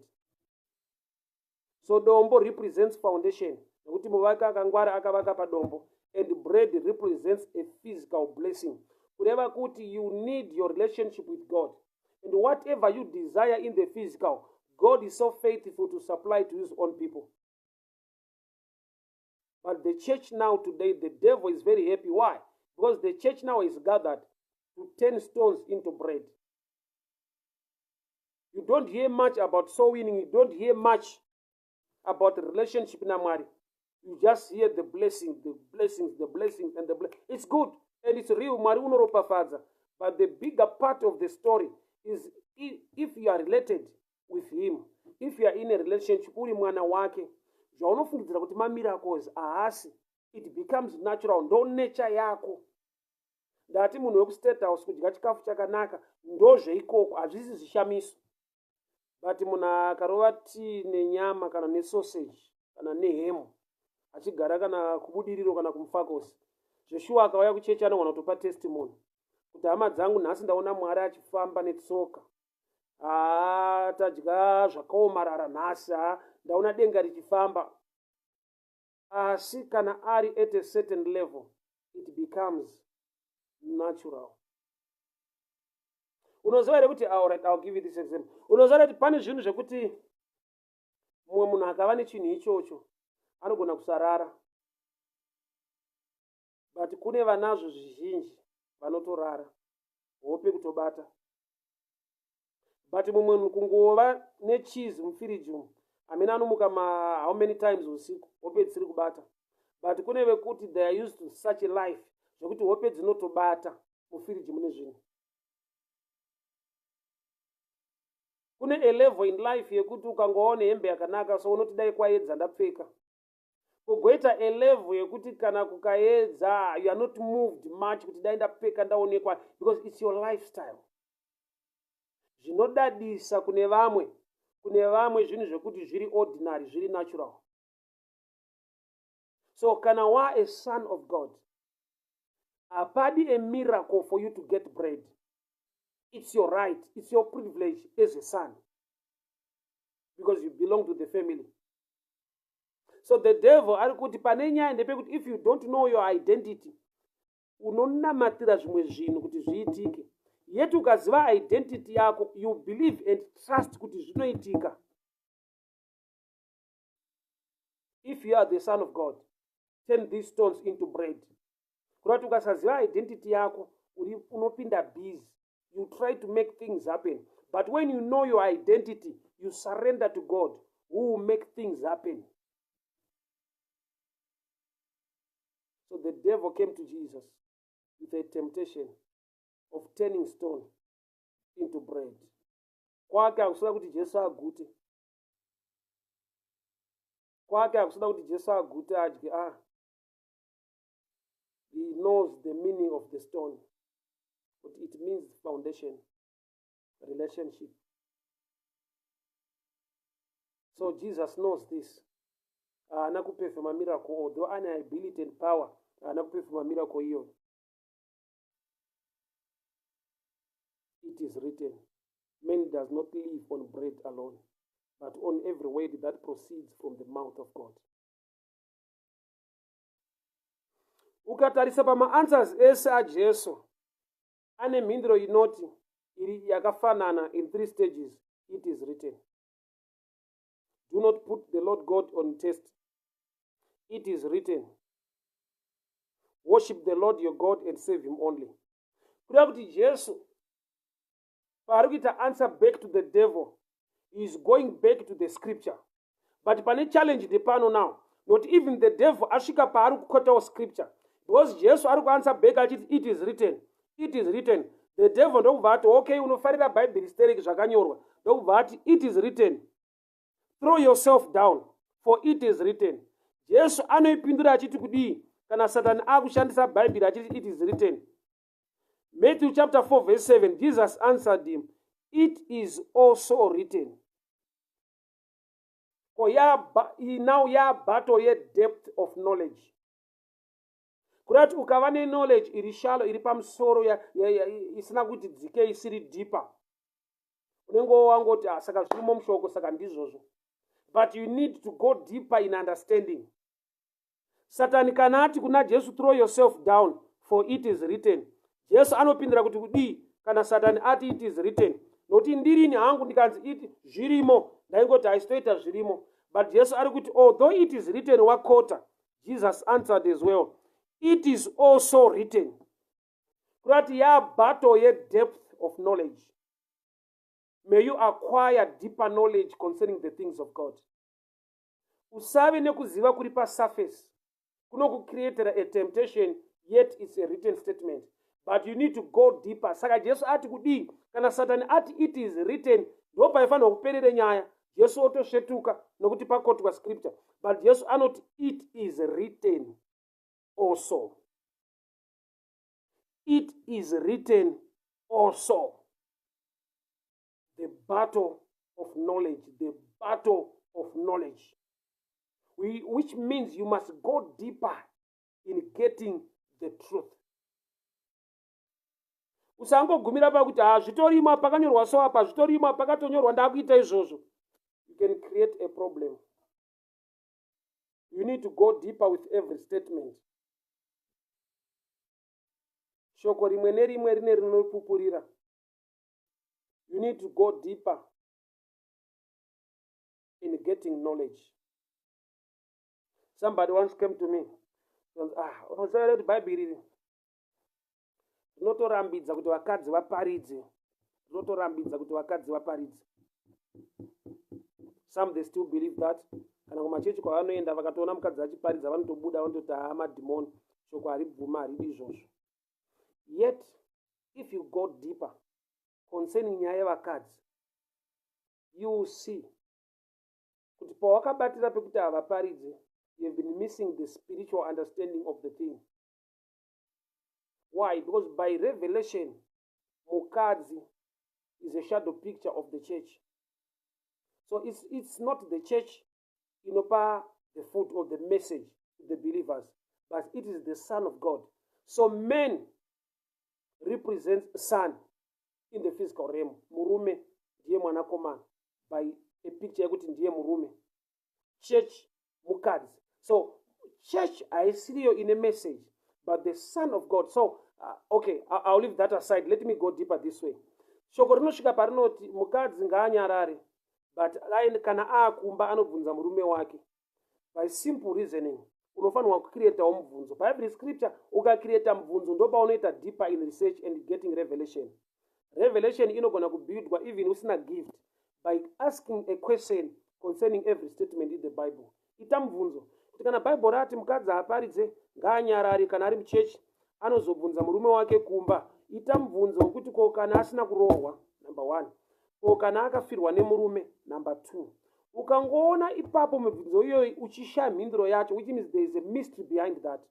So dombo represents foundation, nekuti muvaki akangwara akavaka padombo, and bread represents a physical blessing, kureva kuti you need your relationship with God, and whatever you desire in the physical, God is so faithful to supply to his own people. But the church now today, the devil is very happy. Why? Because the church now is gathered to turn stones into bread. You don't hear much about soul winning. You don't hear much about relationship naMwari. You just hear the blessings, the blessings, the blessings, and the blessings. It's good and it's real. Mwari unoropafadza. But the bigger part of the story is if you are related with him, if you are in a relationship, uri mwana wake, zvaunofungidzira kuti mamiracles haasi, it becomes natural. Ndo nature yako. Ndati munhu wekuState House kudya chikafu chakanaka ndozveikoko, hazvisi zvishamiso. But munhu akarova tii nenyama kana nesausage kana nehemu, achigara kana kuBudiriro kana kuMufakose, zveshuwa akauya kuchechi anogona kutopa testimony kuti, hama dzangu, nhasi ndaona Mwari achifamba netsoka. Haa, tadya zvakaomarara nhasi. Ha, ndaona denga richifamba. Asi kana ari at a certain level, it becomes natural. Unoziva here kuti, alright, I'll give you this example. Unoziva here kuti pane zvinhu zvekuti mumwe munhu akava nechinhu ichocho anogona kusarara, but kune vanazvo zvizhinji vanotorara hope kutobata? But mumwe munhu kungova necheese mufiriji umu, hamene anomuka ma how many times usiku, hope dzisiri kubata. But kune vekuti they are used to such a life zvekuti hope dzinotobata, mufiriji mune zvinhu. Kune a level in life yekuti ukangovawo nehembe yakanaka so, unoti dai kwaedza ndapfeka. Kugoita a level yekuti kana kukaedza, you are not moved much kuti dai ndapfeka ndaonekwa, because it's your lifestyle. Zvinodadisa kune vamwe, kune vamwe zvinhu zvekuti zviri ordinary, zviri natural. So kana wa a son of God, hapadi a miracle for you to get bread. It's your right, it's your privilege as a son, because you belong to the family. So the devil ari kuti pane nyaya ndepekuti if you don't know your identity, unonamatira zvimwe zvinhu kuti zviitike. Yet ukaziva identity yako, you believe and trust kuti zvinoitika. If you are the Son of God, turn these stones into bread. Kuda kuti ukasaziva identity yako, uri unopinda busy, you try to make things happen. But when you know your identity, you surrender to God, who will make things happen. So the devil came to Jesus. With a temptation of turning stone into bread. Kwake hakusida kuti Jesu agute. Kwake hakusida kuti Jesu agute adye. Ah, he knows the meaning of the stone, but it means foundation, relationship. So Jesus knows this. Haana kuperforma miracle, although ane ability and power. Haana kuperforma miracle iyoyo. It is written, man does not live on bread alone, but on every word that proceeds from the mouth of God. Ukatarisa pamaanswers ese aJesu, ane mhinduro inoti iri yakafanana in three stages: it is written. Do not put the Lord God on test. It is written, worship the Lord your God and save him only. Kuda kuti Jesu paari kuita answer back to the devil, he is going back to the scripture. But pane challenge ndepano now, not even the devil asvika paari kukotawo scripture, because Jesu ari kuanswer back achiti, "It is written, it is written." The devil ndokubva ati, "Okay, unofarira Bhaibheri stereki, zvakanyorwa." Ndokubva ati, "It is written, throw yourself down, for it is written." Jesu anoipindura achiti kudii kana Satani akushandisa Bhaibheri achiti, "It is written"? Matthew chapter 4 verse 7, Jesus answered him, "It is also written." Ko now yabattle yedepth of knowledge. Kuda kuti ukava neknowledge iri shallow, iri pamusoro, isina kuti dzike, isiri deeper, unenge wangoti, "Ah, saka zvirimo mushoko, saka ndizvozvo." But you need to go deeper in understanding. Satani kana ati kuna Jesu, "Throw yourself down, for it is written," Jesu anopindura kuti kudii kana Satani ati, "It is written"? Nokuti ndirini hangu, ndikanzi iti zvirimo, ndaingoti haisitoita zvirimo. But Jesu ari kuti, although it is written wakota, Jesus answered as well, "It is also written." Kurati yabattle yedepth of knowledge. May you acquire deeper knowledge concerning the things of God. Usave nekuziva kuri pasurface kunokucreatera a temptation, yet it's a written statement, but you need to go deeper. Saka Jesu ati kudii kana Satani ati, "It is written"? Ndo paifanirwa kuperere nyaya, Jesu otosvetuka nokuti pakotwa scripture. But Jesu anoti, "It is written also. It is written also." The battle of knowledge, the battle of knowledge, which means you must go deeper in getting the truth. Usangogumira pakuti, "Ha, zvitorimo, pakanyorwa so apa, zvitorimo, pakatonyorwa, ndakuita izvozvo." You can create a problem. You need to go deeper with every statement. Shoko rimwe nerimwe rine rinopupurira. You need to go deeper in getting knowledge. Somebody once came to me, "Ah, unoziva kuti Bhaibheri iri rinotorambidza kuti vakadzi vaparidze, rinotorambidza kuti vakadzi vaparidze." Some, they still believe that. Kana kumachechi kwavanoenda, vakatoona mukadzi achiparidza, vanotobuda, vanototi, "Haa, madhimoni, shoko haribvuma, haridi izvozvo." Yet if you go deeper concerning nyaya yevakadzi, you will see kuti pawakabatira pekuti havaparidze, you have been missing the spiritual understanding of the thing. Why? Because by revelation, mukadzi is a shadow picture of the church. So it's not the church inopa the food or the message to the believers, but it is the Son of God. So man represents son in the physical realm. Murume ndiye mwanakomana by a picture yekuti ndiye murume. Church mukadzi. So church haisiriyo ine message, but the Son of God. So okay, I'll leave that aside. Let me go deeper this way. Shoko rinosvika parinoti mukadzi ngaanyarare, but kana aakumba anobvunza murume wake. By simple reasoning, unofanirwa kucreatawo mubvunzo. By every scripture ukacreata mubvunzo, ndopaunoita deeper in research and getting revelation. Revelation inogona kubuildwa even usina gift by asking a question concerning every statement in the Bible. Ita mubvunzo kuti kana Bhaibheri rati mukadzi haaparidze, ngaanyarare kana ari muchechi. Anozobvunza murume wake kumba. Ita mubvunzo wekuti ko kana asina kuroorwa, number one. Ko kana akafirwa nemurume, number two. Ukangoona ipapo mibvunzo iyoyi uchishaya mhinduro yacho, which means there is a mystery behind that.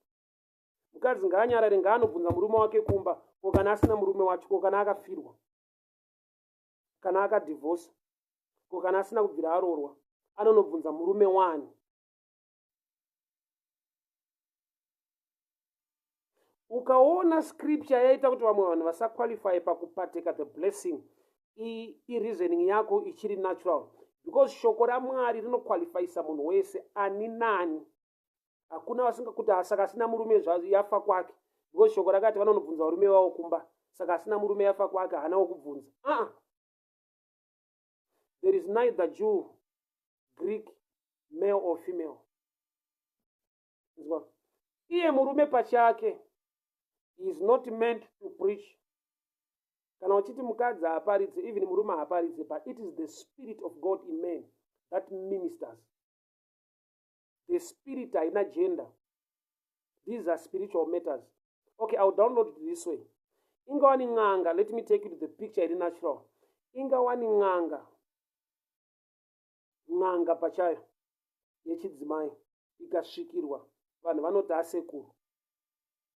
Mukadzi ngaanyarare, ngaanobvunza murume wake kumba, ko kana asina murume wacho, ko kana akafirwa, kana akadhivhosa, ko kana asina kubvira aroorwa, anonobvunza murume wani. Ukaona scripture yaita kuti vamwe vanhu vasaqualify pakupartake the blessing, ireasoning yako ichiri natural, because shoko raMwari rinoqualifyisa munhu wese, ani nani. Hakuna vasinga kuti saka asina murume yafa kwake, because shoko rakati vanonobvunza varume vavo kumba, saka asina murume yafa kwake, haana wokubvunza. Uh-uh. There is neither Jew, Greek, male or female. Nzwa. Iye murume pachake is not meant to preach. Kana uchiti mukadzi haaparidze, even murume haaparidze, but it is the spirit of God in man that ministers. The spirit haina gender. These are spiritual matters. Okay, I'll download it this way. Ingawani n'anga, let me take you to the picture iri natural. Ingawani n'anga, n'anga pachayo yechidzimai ikasvikirwa, vanhu vanoti asekuru,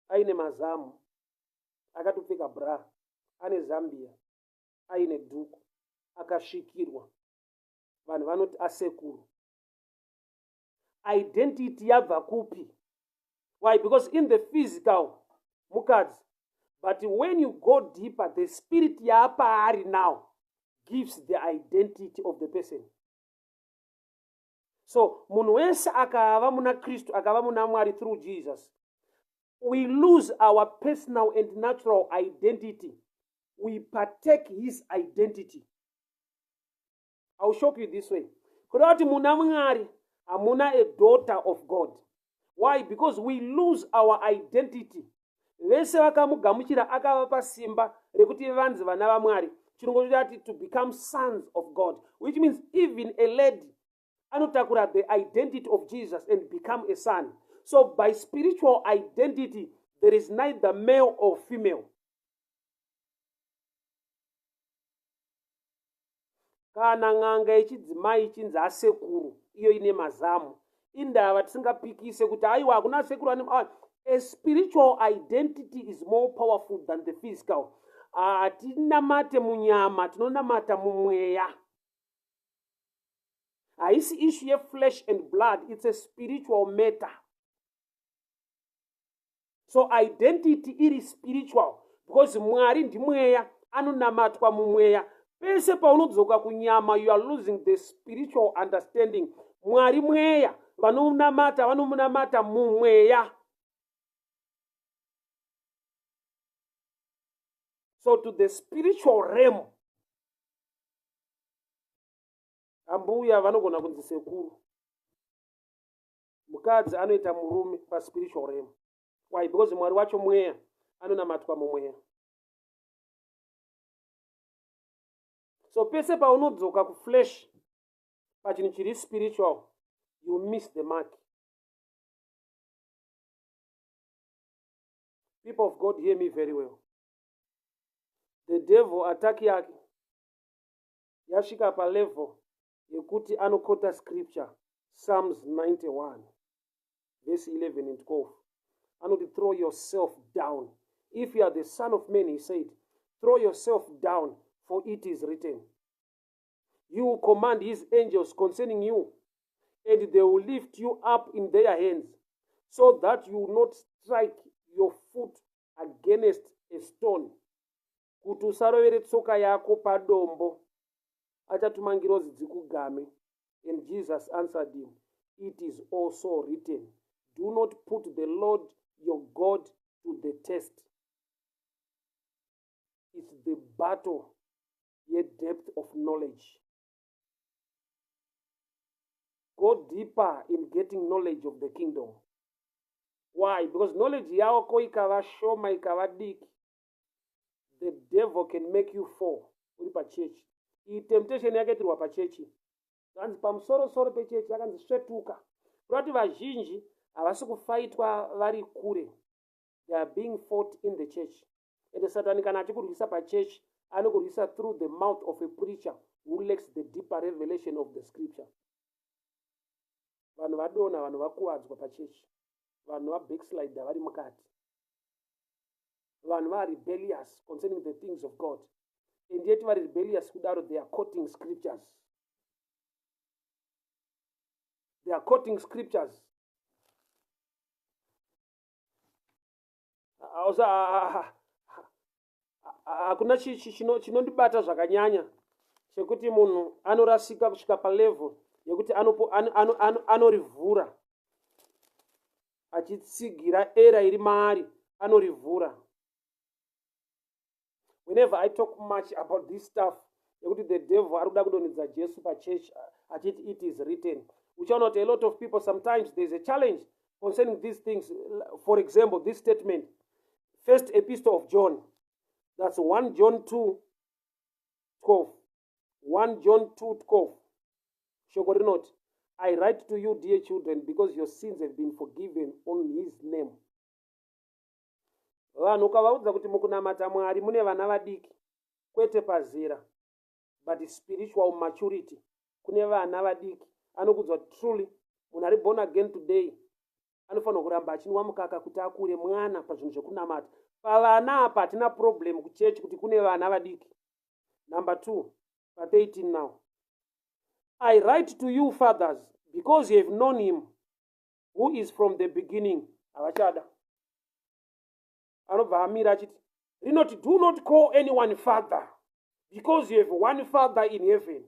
aine mazamu, akatopfeka bra, ane zambia, aine dhuku, akasvikirwa, vanhu vanoti asekuru. Identity yabva kupi? Why? Because in the physical mukadzi, but when you go deeper, the spirit yaapaari now gives the identity of the person. So munhu wese akava muna Kristu, akava muna Mwari through Jesus, we lose our personal and natural identity. We partake his identity. I'll shock you this way. Kuda kuti muna Mwari hamuna a daughter of God. Why? Because we lose our identity. Vese vakamugamuchira akavapa simba rekuti vanzi vana vaMwari. Chirungu chati to become sons of God, which means even a lady anotakura the identity of Jesus and become a son. So by spiritual identity there is neither male or female. Kana n'anga yechidzimai ichinzi asekuru, iyo ine mazamu, indava tisingapikise kuti aiwa, hakuna sekuru ane. A spiritual identity is more powerful than the physical. Hatinamate munyama, tinonamata mumweya. Haisi issue yeflesh and blood, it's a spiritual matter. So identity iri spiritual because Mwari ndimweya, anonamatwa mumweya. Pese paunodzoka kunyama, you are losing the spiritual understanding. Mwari mweya, vanonamata vanomunamata mumweya. So to the spiritual realm, ambuya vanogona kunzi sekuru, mukadzi anoita murume paspiritual realm. Why? Because Mwari wacho mweya, anonamatwa mumweya. So pese paunodzoka kuflesh pachinhu chiri spiritual, you miss the mark. People of God, hear me very well. The devil, attack yake yasvika palevel yekuti anoquota scripture, Psalms 91 verse 11 and 12. Anoti, "Throw yourself down. If you are the Son of Man," he said, "throw yourself down, for it is written, you will command his angels concerning you, and they will lift you up in their hands, so that you will not strike your foot against a stone." Kuti usarovere tsoka yako padombo, achatuma ngirozi dzikugame. And Jesus answered him, "It is also written, do not put the Lord your God to the test." It's the battle yedepth of knowledge. Go deeper in getting knowledge of the kingdom. Why? Because knowledge yako ikava shoma, ikava diki, the devil can make you fall uri pachechi. Iyi temptation yakaitirwa pachechi, kanzi pamusorosoro pechechi, akanzi svetuka. Kuda kuti vazhinji havasi kufaitwa vari kure. They are being fought in the church. Ende Satani kana achikurwisa pachurch anokurwisa through the mouth of a preacher who lacks the deeper revelation of the scripture. Vanhu vadonha, vanhu vakuvadzwa pachechi, vanhu vabackslider vari mukati, vanhu varebellious concerning the things of God, and yet vari rebellious kudaro they are quoting scriptures. They are quoting scriptures. Hakuna chinondibata zvakanyanya chekuti munhu anorasika kusvika palevel yekuti anorivhura achitsigira era iri maari, anorivhura. Whenever I talk much about this stuff yekuti the devil ari kuda kudonhedza Jesu pachurch achiti it is written, uchaona kuti a lot of people, sometimes there is a challenge concerning these things. For example, this statement, First Epistle of John, that's 1 John 2 12. 1 John 2 12, shoko rinoti, "I write to you, dear children, because your sins have been forgiven on his name." Vanhu ukavaudza kuti mukunamata Mwari mune vana vadiki, kwete pazera but spiritual maturity, kune vana vadiki, anokudzwa. Truly, munhu ari born again today anofanirwa kuramba achinwa mukaka kuti akure mwana pazvinhu zvekunamata. Pavana apa hatina problem kuchechi kuti kune vana vadiki. Number 2, pa13 now, "I write to you, fathers, because you have known him who is from the beginning." Havachada, anobva amira achiti rinoti, "Do not call anyone father, because you have one Father in heaven."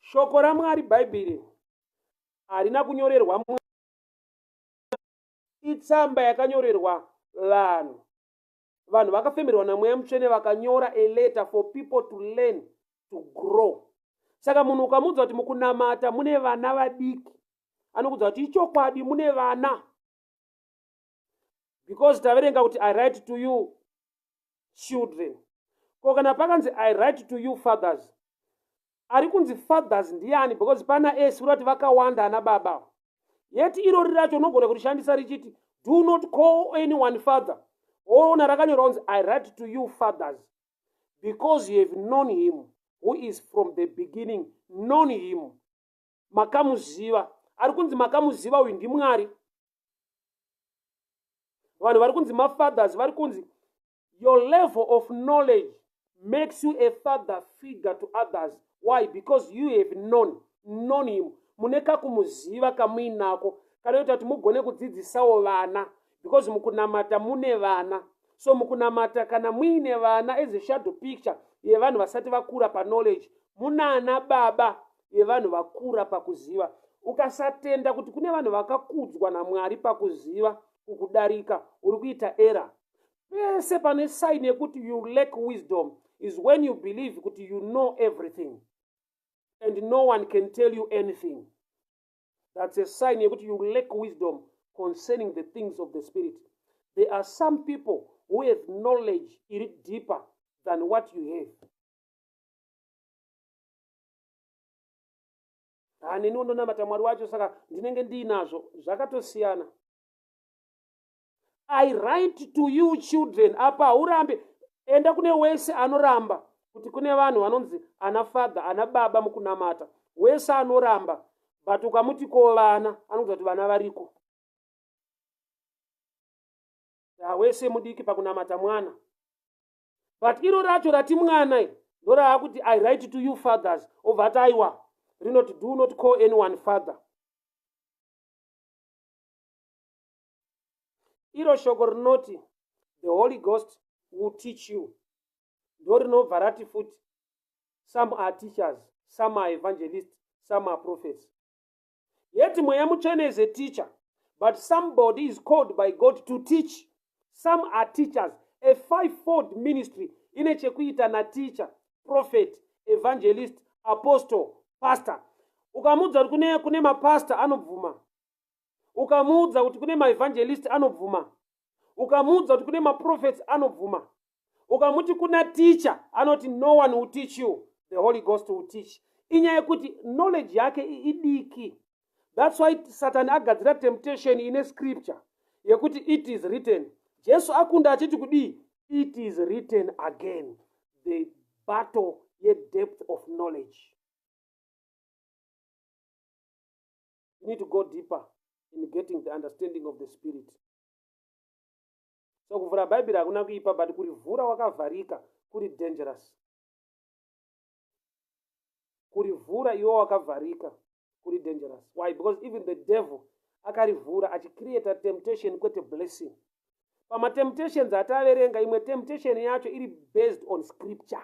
Shoko raMwari, Bhaibheri, harina kunyorerwa, itsamba yakanyorerwa vanhu. Vanhu vakafemerwa naMweya Mutsvene vakanyora a letter for people to learn, to grow. Saka munhu ukamudza kuti mukunamata mune vana vadiki, anokudza kuti ichokwadi mune vana, because taverenga kuti, "I write to you, children." Ko kana pakanzi, "I write to you, fathers," ari kunzi fathers ndiani? Because pana s kurati vakawanda ana baba. Yeti irori racho unogona kurishandisa richiti, "Do not call anyone father." Oona rakanyorwa kunzi, "I write to you, fathers, because you have known him who is from the beginning." Known him, makamuziva. Ari kunzi makamuziva uyu ndiMwari. Vanhu vari kunzi mafathers vari kunzi your level of knowledge makes you a father figure to others. Why? Because you have known him. Mune kakumuziva kamuinako kanoita kuti mugone kudzidzisawo vana, because mukunamata mune vana. So mukunamata kana muine vana as a shadow picture yevanhu vasati vakura paknowledge, munana baba yevanhu vakura pakuziva. Ukasatenda kuti kune vanhu vakakudzwa naMwari pakuziva kukudarika, uri kuita error. Pese pane sign yekuti you lack wisdom is when you believe kuti you know everything and no one can tell you anything. That's a sign yekuti you lack wisdom concerning the things of the spirit. There are some people who have knowledge iri deeper than what you have. Hanini undonamata Mwari wacho, saka ndinenge ndiinazvo, zvakatosiyana. "I write to you, children." Apa haurambe, enda kune wese anoramba kuti kune vanhu vanonzi ana father, ana baba mukunamata. Wese anoramba, but ukamuti ko vana, anokuza kuti vana variko. Wese mudiki pakunamata mwana, but iro racho rati mwana ndoraakuti, "I write to you, fathers," obva ati aiwa, rinoti, "Do not call anyone father." Iro shoko rinoti, "The Holy Ghost will teach you," ndo rinobva rati futi, "Some are teachers, some are evangelists, some are prophets." Yet Mweya Mutsvene is a teacher, but somebody is called by God to teach. Some are teachers. A fivefold ministry ine chekuita nateacher, prophet, evangelist, apostle, pastor. Ukamuudza kuti kune mapastor, anobvuma. Ukamuudza kuti kune maevangelist, anobvuma. Ukamuudza kuti kune maprophets, anobvuma. Ukamuti kuna teacher, anoti, "No one will teach you, the Holy Ghost will teach." Inyaya yekuti knowledge yake idiki. That's why Satani agadzira temptation ine scripture. yekuti it is written. Jesu akunda achiti kudii? It is written again. The battle yedepth of knowledge. You need to go deeper in getting the understanding of the spirit. So kuvhura bhaibheri hakuna kuipa, but kurivhura wakavharika kuri dangerous. Kurivhura iwe wakavharika kuri dangerous. Why? Because even the devil akarivhura achicreata temptation, kwete blessing. Pamatemptations ataverenga, imwe temptation yacho iri based on scripture.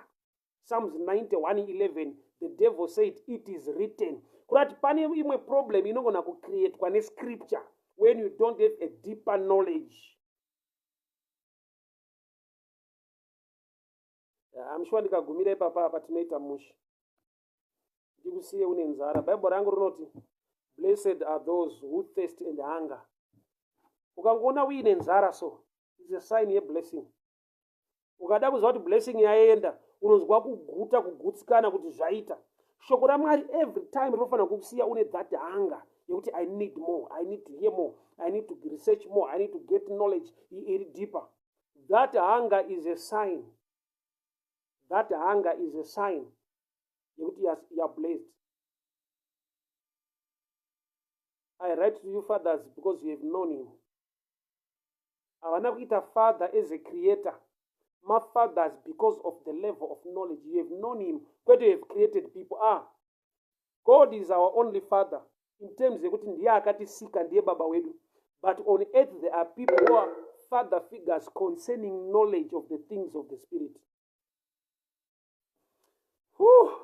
Psalms 91:11, the devil said, "It is written." Kurati pane imwe problem inogona kucreatwa nescripture when you don't have a deeper knowledge. I'm sure ndikagumira ipapa apa tinoita mushe, ndikusiye une nzara. Bhaibheri rangu rinoti, "Blessed are those who thirst and hunger." Ukangoona uine nzara, so it's a sign yeblessing. Ukada kuziva kuti blessing yaenda, unonzwa kuguta, kugutsikana kuti zvaita. Shoko raMwari every time rinofanira kukusiya une that hunger yekuti I need more, I need to hear more, I need to research more, I need to get knowledge iri deeper. That hunger is a sign. That hunger is a sign yekuti you are blessed. I write to you, fathers, because you have known him. Havana kuita father as a creator, mafathers because of the level of knowledge. You have known him, kwete you have created people. Ah, God is our only father in terms yekuti ndiye akatisika, ndiye baba wedu, but on earth there are people who are father figures concerning knowledge of the things of the spirit. Whew.